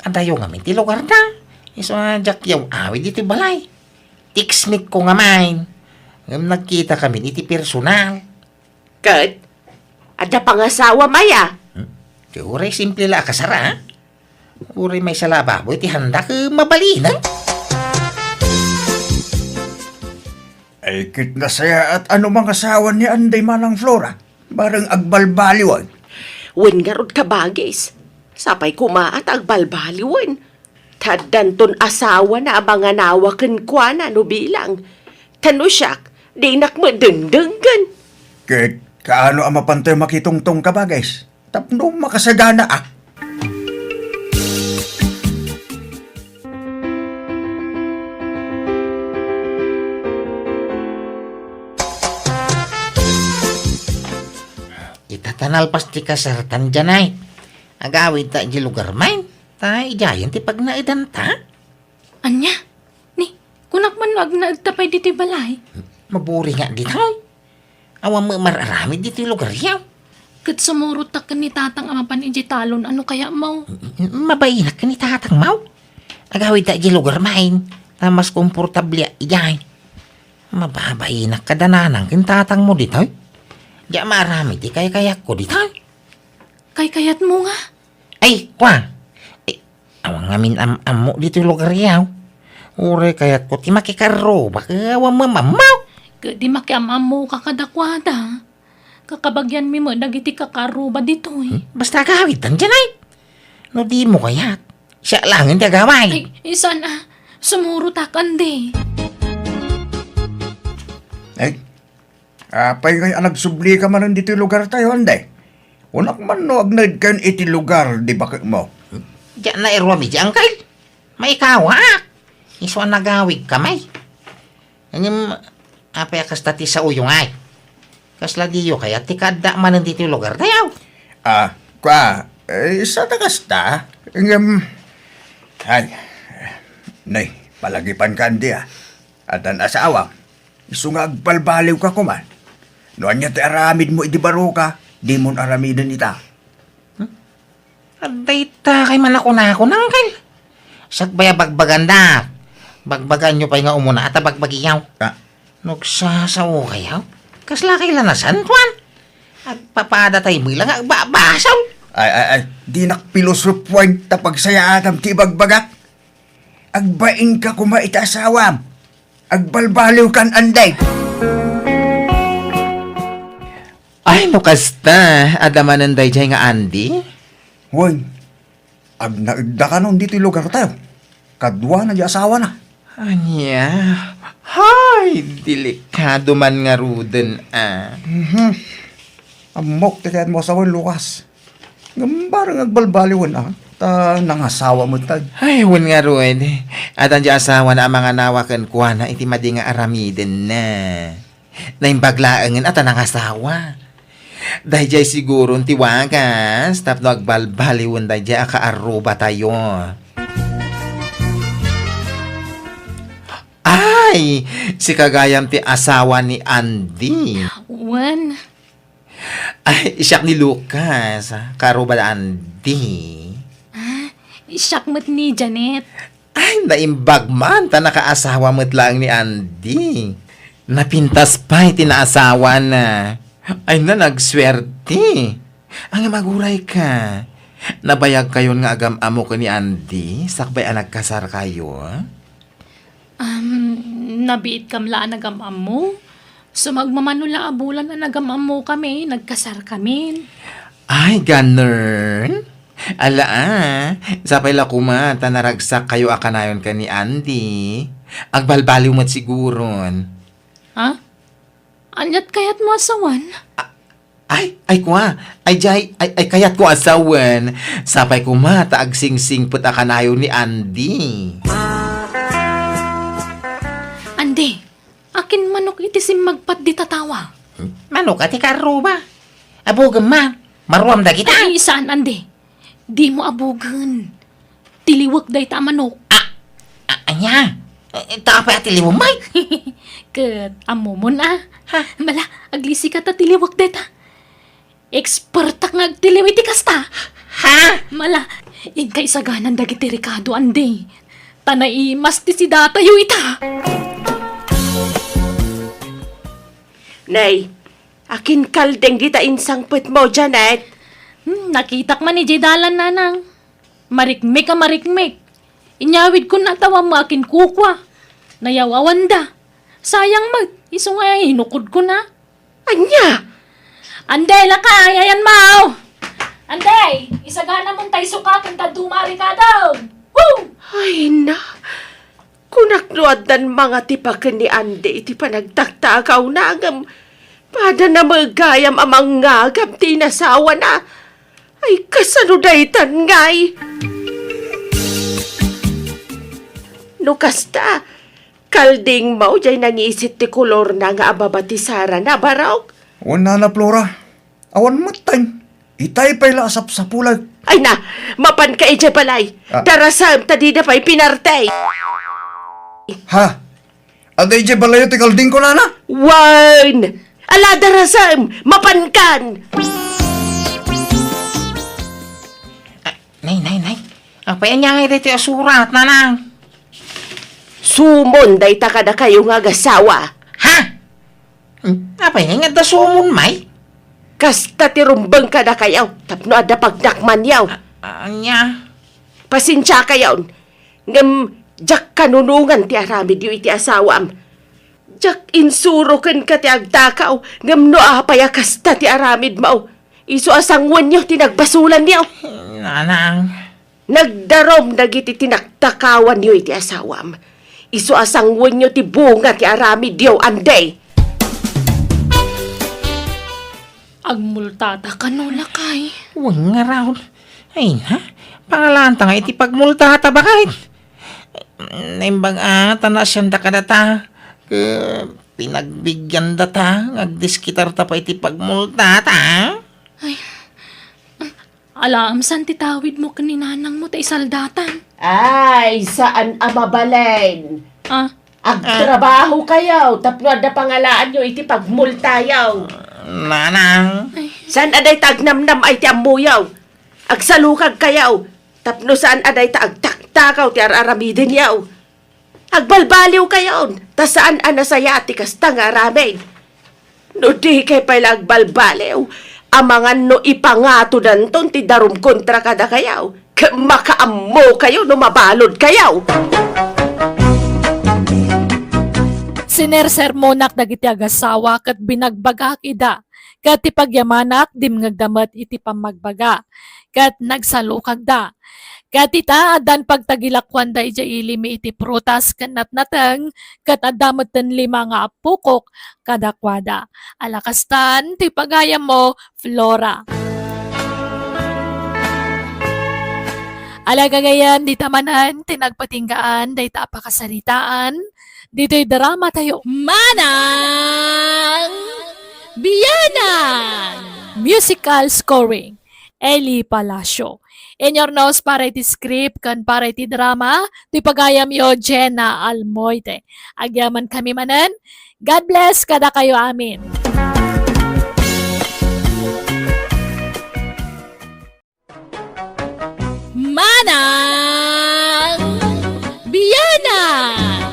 Adayo ngamin ti lugarda. Isu a diak yaw-awid ditoy balay. Text-mate ko ngamin. Ngem nagkitakamin iti personal. Ket, adda pangasawam aya? Hmm? Ket uray simple la a kasar, a. Uray maysa la a baboy ti handa ket mabalinen. Ay, ket nasayaat a no mangasawa ni Andy, Manang Flora. Bareng agbalbaliwen. Wen ngarud, kabagis. Sapay koma a ta agbalbaliwen. Ta addanton asawana a manganawa kenkuana no bilang. Ta no siak, dinak met dengdenggen. Ket kaano a mapantayo makitungtong, kabagis? Tapno makasaganaak. Ita ta nalpas ti kasartan, Janay. Agawidta idiay lugar main. Ta idiayen ti pagnaedanta. Ania? Ni, kunak man no agnaedta pay ditoy balay? Maburinga ditoy. Awan met mar-aramid ditoy lugaryo. Ket sumurot ta ken ni Tatang a mapan idiay talon, ano kaya, Maw? Mabainak ken ni Tatang, Maw. Agawidta idiay lugar main. Ta mas komportable idiay. Mababainak kada nanang ken tatangmo ditoy. Diak maaramid ti kaykayatko ditoy. Kaykayatmo nga? Ay, kua. Eh, awan ngamin am-ammo ditoy lugaryo. Uray kayatko ti makikarruba, ket awan mamammaw. Ket di makiam-ammoka kadakuada. Kakabagianmi met dagiti kakarruba ditoy. Hmm? Basta agawidtan, Janay. No dimo kayat, siak laengen ti agaway. Ay, isan a, sumurotak, Andy. Ay, apay ngay a nagsublika manen ditoy lugartayo, Andy? Kunak man no agnaedkayon iti lugar di baketmo. Diak nairuam idiay, Angkel. Maikawaak. Isu a nagawidka met. Ngem, apay a kasta ti saoyo ngay? Kasla diyo kayat ti kaadda manen ditoy lugartayo? Ah, kua, eh, sada kasta. Ngem, ay, nay, palagipanka, Andy, a. Addan asawam. Isu nga agbalbaliwka koma. No ania ti aramidmo idi baroka, dimon aramiden ita. Hmm? Adda ita kay manakunakon, Angkel. Sakbay a bagbaganda. Bagbaganyo pay nga umuna ta bagbagiyaw. Ah. Nagsasaokayaw? Kasla kay la nasantoan? Agpapadatayo met la nga agbabasol. Ay, ay, ay, dinak pilosopuan ta pagsayaatan ti ibagbagak. Agbainka koma iti asawam. Agbalbaliwkan, Anday. Ay, no kasta, adda manen daydiay nga Andy? Wen, agnaeddakanon ditoy lugartayo. Kaduana di asawana. Ania? Hay, delikado man ngaruden, a. Mhm. Ammok ti kayatmo a sawen, Lucas. Ngem bareng agbalbaliwen, a, ta nangasawa metten. Ay, wen ngarud. Adda di asawana a manganawa kenkuana iti madi nga aramidenna. Naimbag laengen a ta nangasawa. Daydiay siguron ti wagas tapno agbalbaliwen daydiay a kaarrubatayo. Ay, sika gayam ti asawa ni Andy. Wen. Ay, siak ni Lucas, kaaruba da Andy. Ah, siak met ni Janet. Ay, naimbag man ta nakaasawa met laeng ni Andy. Napintas pay ti naasawana. Ay na, nagsuerte. Ngem agurayka. Nabayagkayon nga agam-ammo ken ni Andy sakbay a nagkasarkayo? Um, nabiitkam la a nagam-ammo? Sumagmamano la a bulan a nagam-ammokami, nagkasarkamin. Ay, ganun? Ala, a, sapay la koma ta naragsakkayo a kanayon ken ni Andy. Agbalbaliw met siguron. Ha? Aniat kayatmo a sawen? A-, ay, ay, kua. Ay, jay, ay, ay, kayatko a sawen. Sapay koma ta agsingsingpet a kanayon ni Andy. Andy, akin manok iti simmagpat di tatawa? Manok a ti karruba. Abugem man. Maruam dagita. Ay, saan, Andy. Dimo abugen. Tiliwek dayta a manok. A, a, ania? E, ta apay a tiliwem, may? Ket ammomon a. Ha? Mala, aglisika ta tiliwek dayta. Expertak nga agtiliw iti kasta. Ha? Mala, inka isaganan dagiti rekado, Andy. Ta naimas ti sidatayo ita. Nay, akin kalding dita insangpetmo, Janet? Hmm, nakitak man idiay dalan, nanang. Marikmik a marikmik. Inyawidkon a tawammo a kinkukua. Nayaw-awanda. Sayang met, isu nga inukodkon a. Ania? Anday, lakay, ayan mao. Anday, isaganamon tay sukaten ta dumari kadam. Woo! Ay na, kunak no addan mangatipaken ni Andy iti panagtaktakawna, ngem pada na met gayam a mangngagam ti inasawana. Ay, kasano daytan ngay? No kasta, kaldingmo jay nangisit ti kolorna nga ababa ti sarana, barok? Wen, Nana Flora, awan metten. Itay pay la a sapsapulek. Ay na, mapanka idiay balay. Ah. Darasem ta dida pay pinarte. Ha? Adda idiay balayo ti kaldingko, nana? Wen! Ala, darasem! Mapankan! Ah, nay, nay, nay. Apay ania ngay daytoy a surat, nanang? Sumon dayta kadakayo nga agasawa. Ha? Hmm, apay ngay nga adda sumon, may? Kasta ti rumbeng kadakayo, tapno adda pagdakmanyo. A-, ania? Pasensiakayon, ngem diak kanunongan ti aramidyo iti asawam. Diak insuro kenka ti agtakaw, ngem no apay a kasta ti aramidmo, isu a sanguenyo ti nagbasolanyo. Nanang. Nagdarum dagiti tinaktakawanyo iti asawam. Isu a sanguenyo ti bunga ti aramidyo, Andy. Agmultata kano, lakay? Wen ngarud. Ay na, pangalaanta nga iti pagmultata, baket. Naimbag a ta naasianda kadata. Ket pinagbigandata nga agdiskitarta pay iti pagmultata. Ay, alaem saan ti tawidmo ken ni nanangmo ta isaldatan? Ay, saan a mabalin. Ah? Agtrabahokayo tapno adda pangalaanyo iti pagmultayo. Nanang. Ay. Saan a dayta agnamnam-ay ti ammoyo? Agsalukagkayo tapno saan a dayta agtaktakaw ti ar-aramidenyo. Agbalbaliwkayon, ta saan a nasayaat ti kasta nga aramid. No dikay pay la agbalbaliw, Amangan no ipangatonanton ti darum kontra kadakayaw, ket makaammokayo no mabaludkayo. Sinersermonak dagiti agasawa ket binagbagak ida, ket ti pagyamanak dimngegda met iti pammagbaga, ket nagsalukagda. Ket ita, addan pagtagilakuanda idiay ili mi iti prutas ken natnateng, ket adda metten lima nga apukok kadakuada. Ala kastan ti pagayammo, Flora. Ala gagayyem, dita manen ti nagpatinggaan dayta a pakasaritaan ditoy drama tayo. Manang Bianang! Musical scoring, Eli Palacio. Inyurnos para iti script ken para iti drama, ti pagayamyo, Jenna Almoite. Agyamankami manen. God bless kadakayo amin. Manang Bianang!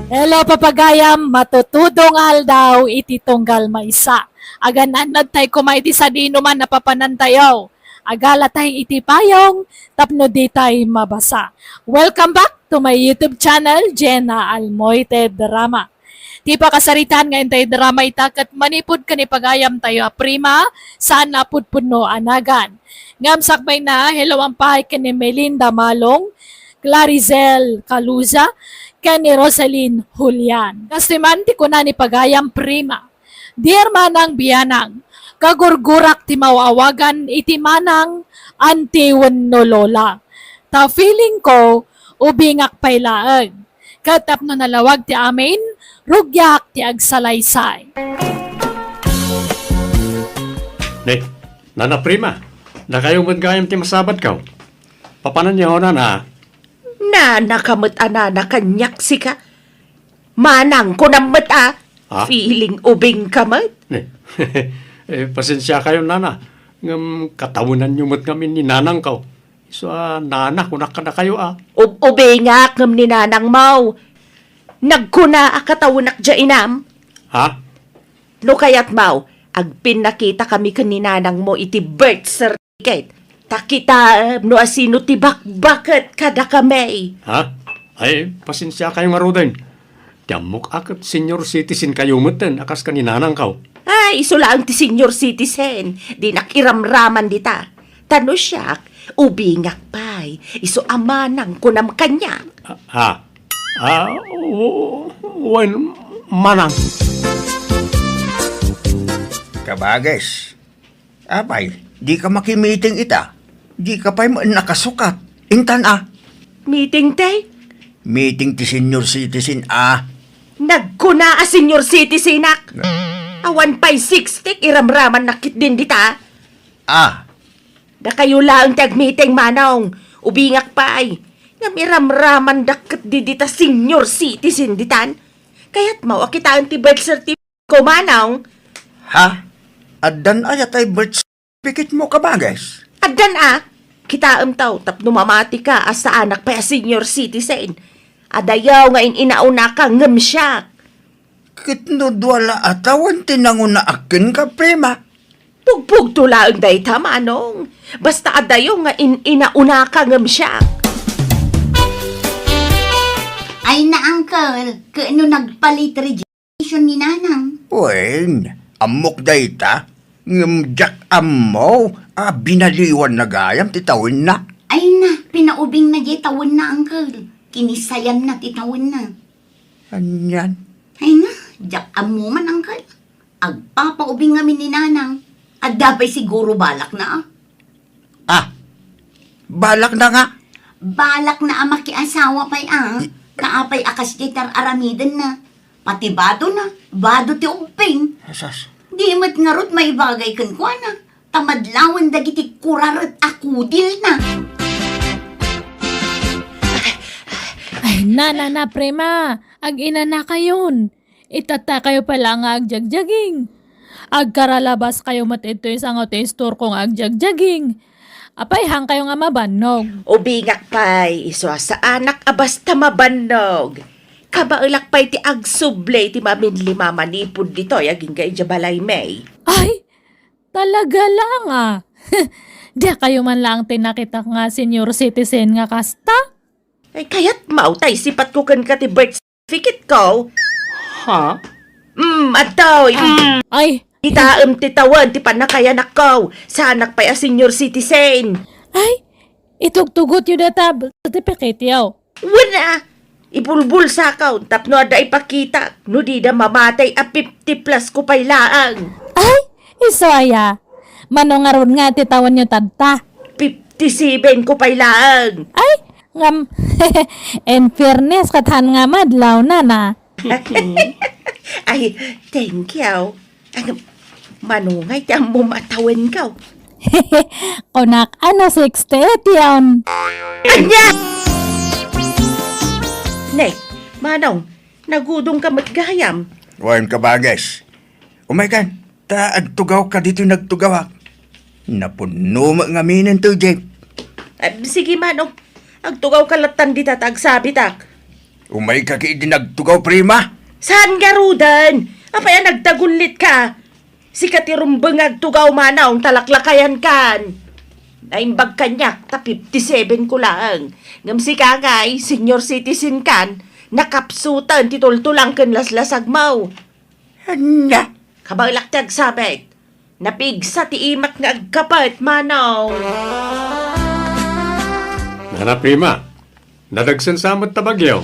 Hello, papagayam, matutudong aldaw iti tunggal maysa. Agan-annadtay koma iti sadinoman a papanantayo. Agalatay iti payong tapno ditay mabasa. Welcome back to my YouTube channel, Jenna Almoite Drama. Ti pakasaritaan nga intay drama ita ket manipud ken ni pagayamtayo a Prima, saan a pudpudno a nagan. Ngem sakbayna, hello, ampay ken ni Melinda Malong, Clarizel Caluza, ken ni Rosaline Julian. Kastoy man ti kuna ni pagayam Prima. Dear Manang Bianang, kagurgurak ti maaw-awagan iti manang, anti wenno lola. Ta feeling ko, ubingak pay laeng. Ket tapno nalawag ti amin, rugiak ti agsalaysay. Ne, Nana Prima, dakayo met gayam ti masabadko. Papananyo, Nana? Nanaka met a nana kaniak sika. Manang, kunam met a, Ha? Feeling ubingka met. Eh, pasensiakayo, Nana. Ngem katawenanyo met ngamin ni nanangko. Isu a nana, kunak kadakayo a. Ub-, ubingak ngem ni nanangmo. Nagkuna a katawenak dia, inam. Ha? No kayatmo, agpinnakitakami ken ni nanangmo iti birth cer- Ket, ta kitaem no asino ti bakbaket kadakami. Ha? Ay, pasensiakayo ngaruden. Ti ammok a ket senior citizen kayo metten a kas ken ni nanangko. Ay, isu laeng ti senior citizen. Dinak iramraman dita. Ta no siak, ubingak pay. Isu a manang kunam kaniak. Ah, ha? Ah, w-, wen, manang. Kabages, Apay, dika makimiting ita? Dika pay met nakasukat. Intan a. Meeting ti? Meeting ti senior citizen a. Nagkuna a senior citizenak. Awan pay sixty, iramramannak ketdin dita. A. Dakayo laeng ti agmeeting, manong. Ubingak pay. Ngem iramramandak ketdi dita senior citizen ditan. Kayatmo a kitaen ti birth certificate ko, manong? Ha? Addan aya tay birth certificate mo, kabages? Addan a. Kitaem taw, tapno mamatika a saanak pay a senior citizen. Adayo nga in-inaunaka ngem siak. Ket no dua la a tawen ti nangunaak kenka, Prima? Pugpugto laeng dayta, manong. Basta adayo nga in-inaunaka ngem siak. Ay na, uncle, ket no nagpalit resignation ni nanang? Wen, ammok dayta, ngem diak ammo a binaliwan na gayam ti tawenna. Ay na, pinaubingna diay tawenna, uncle. Kinisayanna ti tawenna. Anian? Ay na, diak ammo man, uncle. Agpapaubing ngamin ni nanang. Adda pay siguro balakna, a. Ah, balakna nga? Balakna a makiasawa pay, a. Kaapay a kasdiay ti ar-aramidenna. Pati badona, bado ti ubbing. Asas. Di met ngarud maibagay kenkuana. Ta madlawen dagiti kuraret a kudilna. Ay, na, na, na, Prima. Ag-inanakayon. Itattakayo pay la nga agjagjaging. Agkaralabaskayo met ditoy sango ti istorko nga agjagjaging. Apay, haankayo nga mabannog? Ubingak pay, isu a saanak a basta mabannog. Kabaelak pay ti agsubli iti maminlima manipud ditoy agingga idiay balaymi. Ay, Talaga lang, ah. Diakayo man laeng ti nakitak nga senior citizen nga kasta? Ay, kayat maw tay sipatko kenka ti birth certificate ko? Ha? Mm, adtoy. Mm. Ay. Itaem ti tawen ti pannakayanakko. Saanak pay a senior citizen. Ay, itugtugotyo data birth certificate-yo. Wen a, ibulbulsakon tapno adda ipakitak no dida mamatay a fifty plus ko pay laeng. Ay, isu aya. Mano ngarud nga ti tawenyo tadta? Fifty-seven ko pay laeng. Ay, ngam, in fairness, ket haan nga madlaw, nana. Ay, thank you. Ay, manungay ti ammom a tawenko? Kunak, ano, sixty-eight yon. Ania? Ne, manong, nagudongka met gayam. Wen, kabages. Umaykan, ta agtugawka ditoy nagtugawak. Napunno met ngamin ti jeep. Ah, sige, manong. Agtugawka lattan dita ta agsabitak. Umayka ket idi nagtugaw, prima. Saan ngaruden? Apay a nagtagullitka? Sika ti rumbeng nga agtugaw, manong, ta laklakayankan. Naimbag kaniak ta fifty-seven ko laeng. Ngem sika ngay, senior citizen kan, nakapsuten ti tultulang ken laslasagmo. Ania? Kabaelak ti agsabit. Napigsa ti imak nga agkapet, manong. Nana Prima, nadagsen sa met ta bagyo.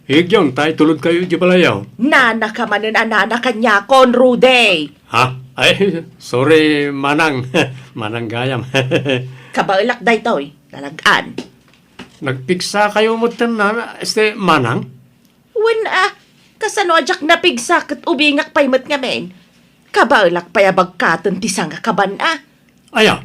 Igyon, ta itulodkayo iti balayo. Nana ka manen a nana kaniakon, Rudy. Ha? Ay, sorry, manang. Manang gayam. Kabaelak daytoy, lalag-an. Nagpigsa kayo met ken nana, este, manang? Wen a, kasano a diak napigsa ket ubingak pay met ngamin? Kabaelak pay a bagkaten ti sangakaban a. Aya,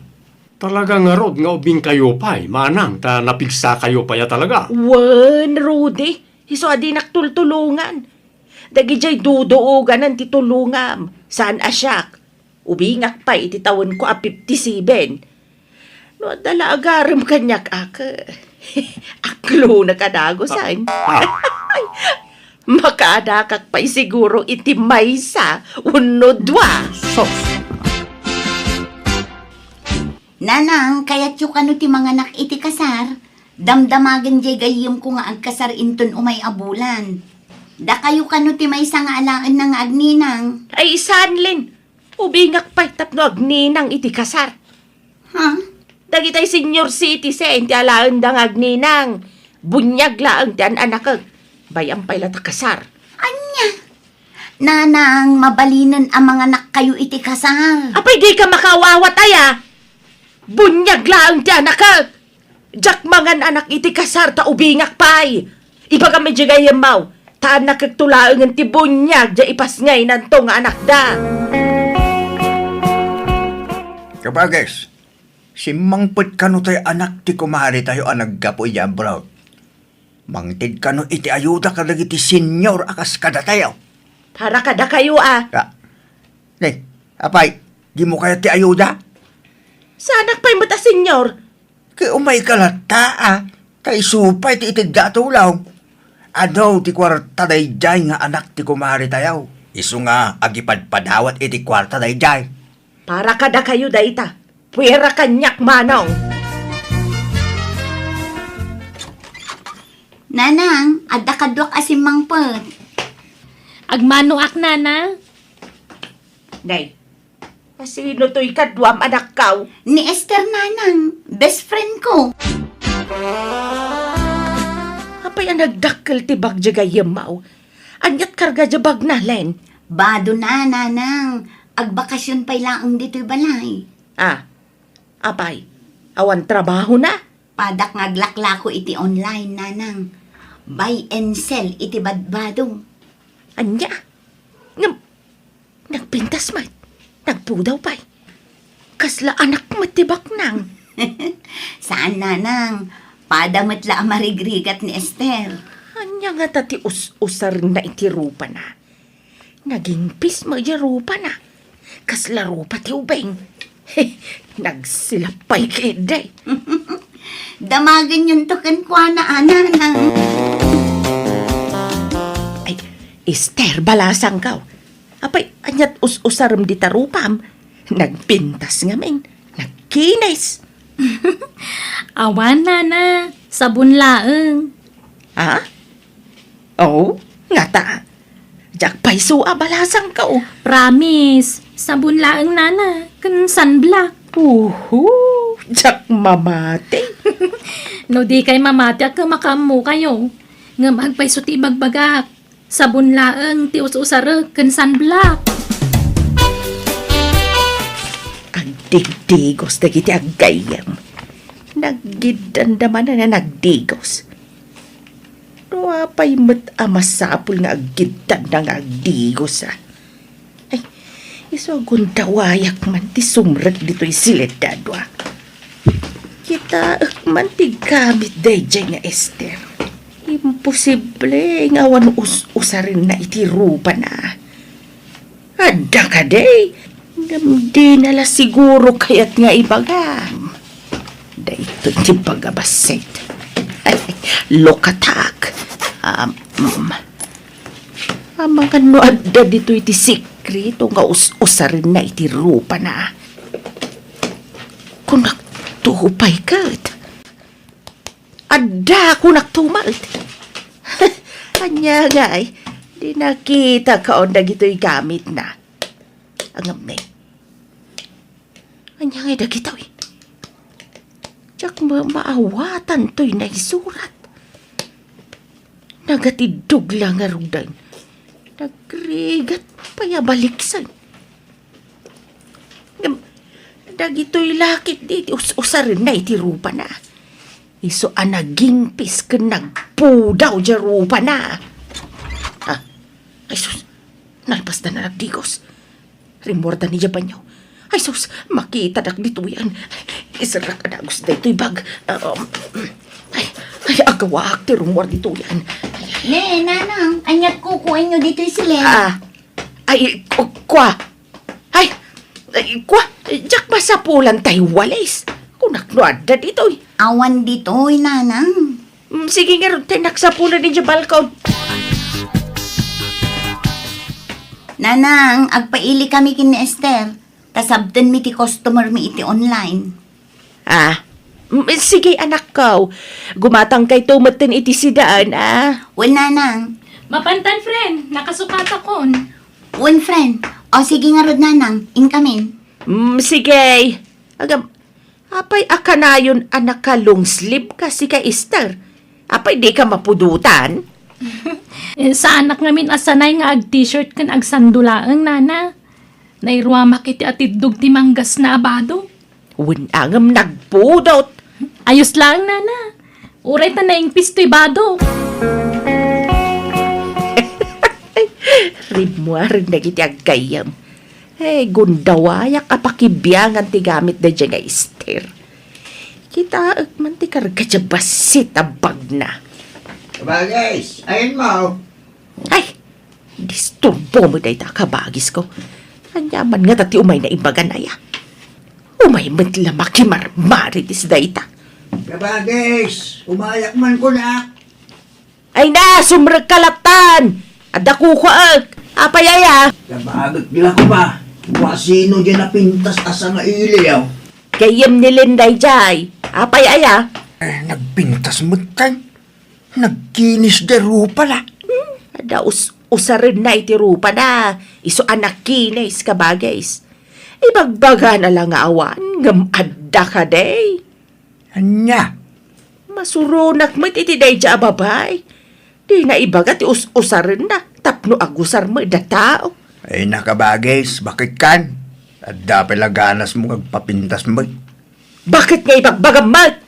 talaga ngarud nga ubingkayo pay, manang, ta napigsakayo pay a talaga. Wen, Rudy, isu a dinak tultulongan. Dagidiay duduoganan ti tulongam, saan a siak. Ubingak pay iti tawenko a fifty-seven. No adda la agarem kaniak, ak, aklonek a dagusan. Ah, ah. Makaadakak pay siguro iti maysa wenno dua. Sus! Nanang, kayatyo kano ti manganak iti kasar? Damdamagen diay gayyemko nga agkasar inton umay a bulan. Dakayo kano ti maysa nga alaenna nga agninang? Ay, saan, Lin. Ubingak pay tapno agninang iti kasar. Ha? Dagitay senior citizen ti alaenda nga agninang. Buniag laeng ti an-anakek. Bay-am pay la ta kasar. Ania? Nanang, mabalinen a manganakkayo iti kasar. Apay dika makaawawat aya? Buniag laeng ti anakek. Diak mangan-anak iti kasar ta ubingak pay. Ibagam idiay gayyemmo, ta annakekto laengen ti buniag diay ipasngaynanto nga anakda. Kabages, simmangpet kano tay anak ti kumaretayo a naggapu idiay abroad? Mangted kano iti ayuda kadagiti senior a kas kadatayo? Para kadakayo a. Ka-, ne, apay, dimo kayat ti ayuda? Saanak pay met a senior. Ket umayka latta a, ta isu pay ti itedda a tulong. Adu ti kuarta daydiay nga anak ti kumaretayo. Isu nga agipadpadawat iti kuarta daydiay. Para kadakayo dayta. Puera kaniak, manong. Nanang, adda kaduak a simmangpet. Agmanoak, nana. Nay, asino toy kaduam, anakko? Ni Esther, nanang, best friend ko. Apay a nagdakkel ti bag diay gayyemmo? Aniat karga diay bagna, Len? Bado na, nanang. Agbakasyon pay laeng ditoy balay. Ah, apay, awan trabahona? Padak nga aglaklako iti online, nanang. Buy and sell iti badbado. Ania? Ngem, nagpintas met, nagpudaw pay. Kasla anak met ti baknang. Saan, nanang. Pada met la a marigrigat ni Esther. Ania ngata ti us-usarna iti rupana? Nagingpis met diay rupana. Kasla rupa ti ubing. Nagsilap pay ketdi. Damagenyonto kenkuana, a, nanang. Ay, Esther, balasangko. Apay, aniat us-usarem dita rupam? Nagpintas ngamin. Nagkinis. Awan, nana. Sabon laeng. Ha? Oh, ngata. Diak pay isu a balasangko. Promise. Sabon laeng, nana. Ken sunblock. Uhu, diak mamati. No dikay mamati, a, makaammokayo. Ngem agpayso ti ibagbagak. Sabon laeng ti us-usarek ken sunblock. Agdigdigos dagiti aggayyem. Naggiddanda manen a nagdigos. No apay met a masapul nga aggiddanda nga agdigos, a? Ay, isu a gundawayak man ti sumrek ditoy sileddad, a. Kitaek man ti gamit daydiay nga Ester. Imposible nga awan us-usarenna iti rupana. Adda kadi, ngem dina la siguro kayat nga ibagam. Daytoy ti bagabassit. Lokatak. Um, mm. Amangan no adda ditoy ti sikreto nga us-usarenna iti rupana. Kunak to pay ket. Adda, kunak to met. Ania ngay, di nakita kaon dagitoy gamitna. Angam ne. Ania ngay dagitoy? Diak ma-, maawatan toy naisurat. Nagatiddog la ngaruden. Nagrigat pay a baliksen. Ngem, dagitoy la ketdi ti us-usarenna iti rupana. Isu a nagingpis ken nagpudaw diay rupana. Ah, ay sus, nalpasda a nagdigos. Rimmuarda ni diay banio. Ay sus, makitadak ditoyen. Iserrak a dagus daytoy bag. Um, ay, ay, agawaak ti rummuar ditoyen. Ne, nanang, aniat kukuenyo ditoy siled? Ah, ay, ku-, kua. Ay, ay, kua, diak masapulan tay walis. Kunak no adda ditoy. Awan ditoy, nanang. Mm, sige ngarud, tay naksapulan idiay balkon. Nanang, agpaili kami ken ni Ester. Ta sabtenmi ti customer mi iti online. Ah, mm, sige, anakko. Gumatangkayto metten iti sidaen, ah. Wen, nanang. Mapantan, friend. Nakasukatakon. Wen, friend. O, sige ngarud, nanang. Inkamin. Mm, sige. Agam, apay a kanayon a naka-long sleeve ka, sika, Ester? Apay dika mapudotan? Eh, saanak ngamin a sanay nga ag-t-shirt ken agsando laeng, nana. Nairuamak iti atiddog ti manggasna a bado. Wen, ngem nagpudot. Ayos laeng, nana. Uray ta naingpis toy bado. Rimmuaren dagiti aggayyem. Eh, gundawayak a pakibiangan ti gamit daydiay nga Ester. Kitaek man ti karga diay bassit a bagna. Kabagis, ayanmo. Ay, disturbo met dayta, kabagisko. Ania man ngata ti umayna ibagan aya? Umay met la makimarmarites dayta. Kabagis, umayak man kunak. Ay na, sumrekka lattan! Adda kukuaek! Apay aya? Kabagik la koma. Kua sino diay napintas a sangailiw? Gayyem ni Linday diay. Apay aya? Eh, nagpintas metten. Nagkinis diay rupana. Hmm, adda us-, usarenna iti rupana. Isu a nagkinis, kabagis. Ibagbagana la nga awan, ngem adda kadi. Ania? Masuronak met iti daydiay a babai. Dina ibaga ti us-usarenna tapno agusar met a tao. Ay, nakabagis, bakit kan? Adda pay la ganasmo nga agpapintas met. Bakit nga ibagbagam met?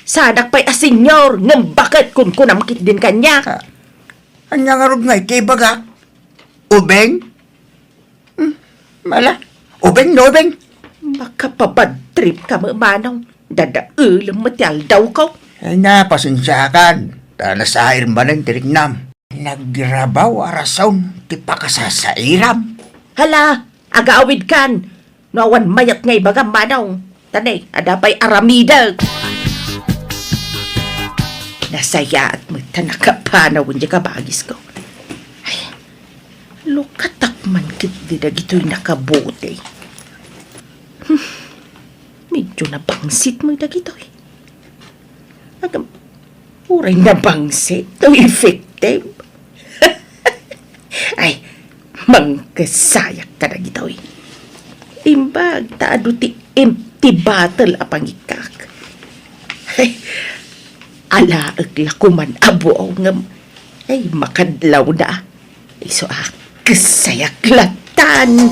Saanak pay a senior, ngem bakit kunkunam ketdin kaniak? Ah, ania ngarud nga iti ibagak? Ubing? Hmm, mala. Ubing no ubing? Makapabad trip ka met, manong. Dadaelem met ti aldawko. Ay na, pasensiakan. Ta nasair manen ti riknam. Nagrabaw a rason ti pakasasairam. Hala, agaawidkan. No awan mayat nga ibagam, manong. Ta ne, adda pay aramidek. Nasayaat met ta nakapanawen diay kabagisko. Ay, lukatak man ketdi dagitoy nakabuti. Medyo nabangsit mo dagitoy. Agam, uray nabangsit, no effective. Ay, mangkasayak kadagitoy. Imbag ta adu ti empty bottle a pangikkak. Alaek la koman a buaw ngem, ay, makadlaw na. Isu a, kasayak latan.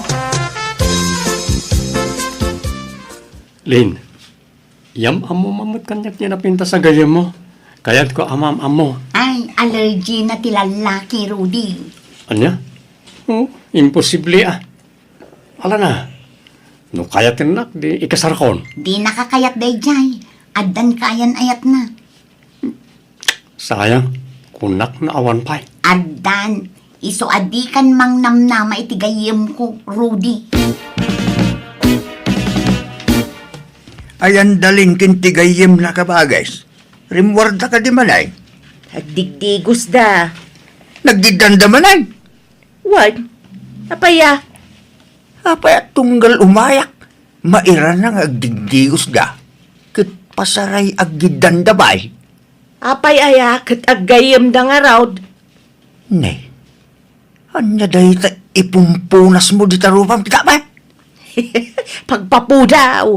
Lin, yam-ammo met kaniak ti napintas a gayyemmo. Kayatko a maam-ammo. Ay, allergy na ti lallaki, Rudy. Ania? Oh, imposible a. Ala na. No kayatennak, di ikasarkon. Di nakakayat daydiay. Addan kaayan-ayatna. Sayang, kunak no awan pay. Addan, isu a dikan mangnamnama iti gayyemko, Rudy. Ayan dalin ken ti gayyemna, kabages. Rimmuarda kadi manen? Agdigdigosda. Naggiddanda manen? Wen, apay a? Apay a tunggal umayak? Mairana nga agdigdigosda. Ket pasaray aggiddanda bay. Apay aya ket aggayyemda ngarud? Ne, ania dayta ipumpunasmo dita rupam, kita ba? Pagpapudaw,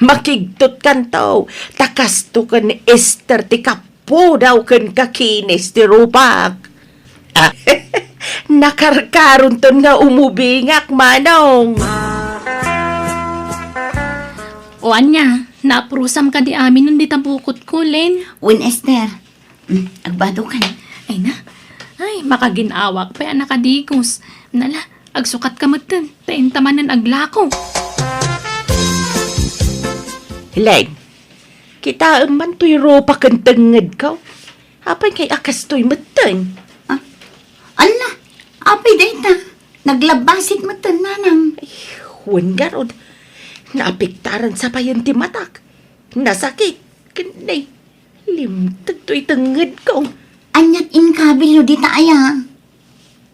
makigtotkanto, ta kasto ken Ester ti kapudaw ken kakinis ti rupak. Ah, nakarkaronton nga umubingak, Manong. O ania, naprusam kadi aminen dita bukotko, Len? Wen, Ester. Mm, agbado ka na. Ay na. Ay, makagin-awak pay a nakadigos. Nala, agsukat ka metten, ta inta manen aglako. Len, kitaem man toy rupak ken tengngedko. Apay ngay a kastoy metten? Ah, ala, apay dayta? Naglabbasit metten, nanang. Ay, wen ngarud. Naapektaran sa payen ti matak. Nasakit. Ken nay, limteg toy tengngedko. Aniat inkabilyo dita aya?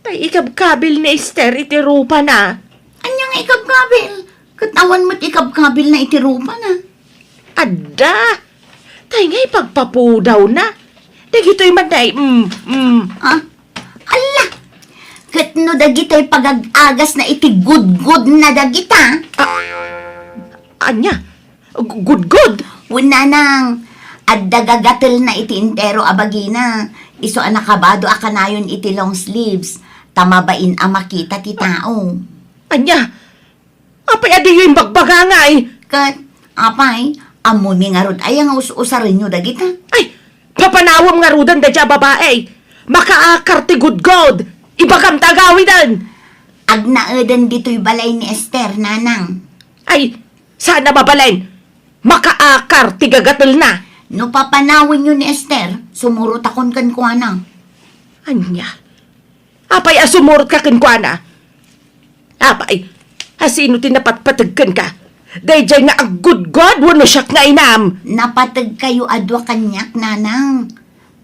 Tay ikabkabil ni Ester iti rupana. Ania nga ikabkabil? Ket awan met ikabkabilna iti rupana. Adda! Tay ngay pagpapudawna. Dagitoy man day, mm, mm. Ah, ala! Ket no dagitoy pagag-agasna iti gudgodna dagita. Ah, ania? Gu-, gudgod? Wen, nanang, adda gagatelna iti entero a bagina. Isu a nakabado a kanayon iti long sleeves, ta mabain a makita ti tao. Ania? Apay a diyo imbagbaga ngay? Ket, apay, ammomi ngarud aya nga us-usarenyo dagita? Ay, papanawem ngaruden daydiay a babai. Makaakar ti gudgod. Ibagam ta agawiden. Agnaeden ditoy balay ni Ester, nanang. Ay, saan a mabalin? Makaakar ti gagatelna. No papanawenyo ni Ester, sumurotakon kenkuana. Ania? Apay a sumurotka kenkuana? Apay, a sino ti napatpateg kenka? Daydiay nga aggudgod wenno siak nga inam? Napategkayo a dua kaniak, nanang.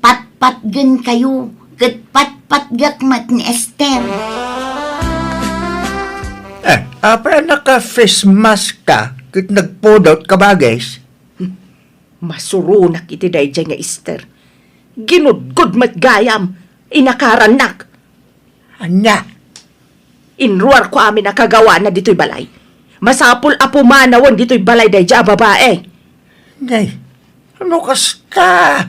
Patpatgenkayo, ket patpatgek met ni Ester. Eh, apay a naka-face mask ka ket nagpudot ka, bages? Masuronak iti daydiay nga Ester. Ginudgod met gayam, inakarannak. Ania? Inruarko amin a kagawana ditoy balay. Masapul a pumanawen ditoy balay daydiay a babai. Nay, no kasta,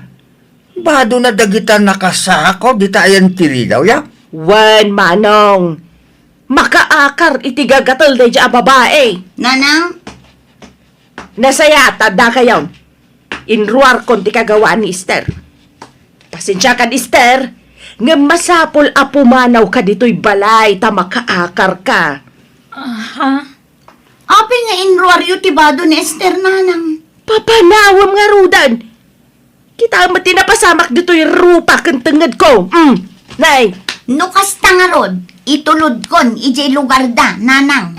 badona dagita nakasako dita ayan ti ridaw, ya? Wen, manong. Makaakar iti gagatel daydiay a babai. Nanang? Nasayaat, adda kayon. Inruarkon ti kagawaan ni Ester. Pasensiakan, Ester, ngem masapul a pumanawka ditoy balay ta makaakarka. Aha. Apay nga inruaryo ti bado ni Ester, nanang? Papanawem ngaruden. Kitaem met ti napasamak ditoy rupa ken tengngedko. Mm. Nay. No kasta ngarud, itulodkon idiay lugarda, nanang.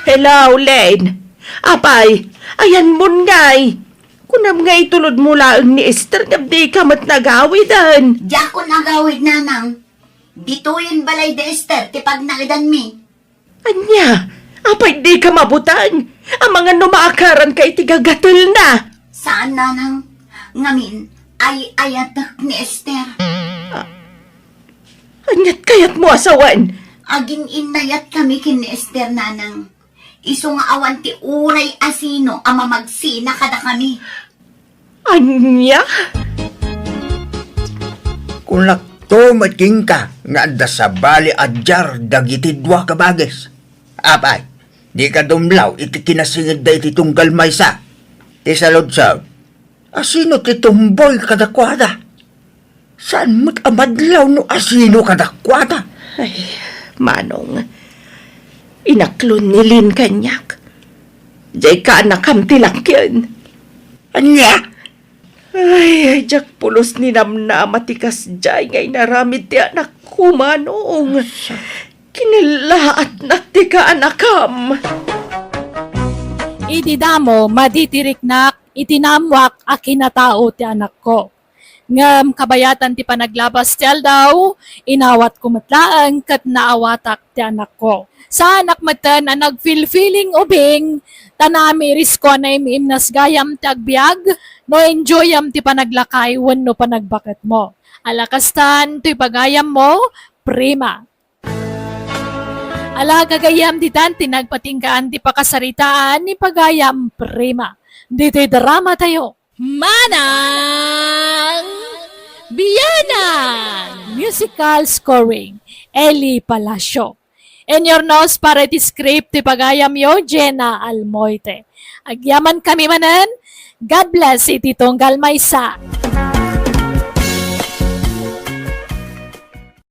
Hello, Lane. Apay, ayanmon ngay. Kunam nga itulodmo laeng ni Ester ngem dika met nagawiden. Diakon agawid, nanang. Ditoyen balay da Ester ti pagnaedanmi. Ania? Apay, dika mabutang? Amangan no maakaranka iti gagatelna. Saan, nanang. Ngamin, ay-ayatek ni Esther. Ania't kayatmo a sawen? Agin-innayatkami ken ni Esther, nanang. Isu nga awan ti uray a sino a mamagsina kadakami. Ania? Kunakto met kenka nga adda sabali a diar dagiti dua ka bagis. Apay, dika dumlaw iti kinasingedda iti tunggal maysa. Ti saludsod, asino ti tumboy kadakuada? Saan met a madlaw no asino kadakuada? Ay, Manong, inaklon ni Lin kaniak. Diay kaanakam ti lakkien. Ania? Ay, ay, diak pulos ninamnama ti kasdiay nga inaramid ti anakko, Manong. Kinallaatnak ti kaanakam. Idi damo, madi ti riknak iti naammoak a kinatao ti anakko. Ngem kabayatan ti panaglabas ti aldaw, inawatko met laeng ket naawatak ti anakko. Saanak metten a nagfilfiling ubing, ta naamirisko a naim-imnas gayam ti agbiag, no enjoyam ti panaglakay wenno panagbaketmo. Ala kastan, toy pagayammo, prima. Ala, gagayyem, ditan ti nagpatinggaan ti pakasaritaan ni pagayam, prima. Ditoy drama tayo. Manang Bianang! Musical scoring, Eli Palacio. Inyurnos para iti script ti pagayamyo, Jenna Almoite. Agyamankami manen, God bless iti tunggal maysa.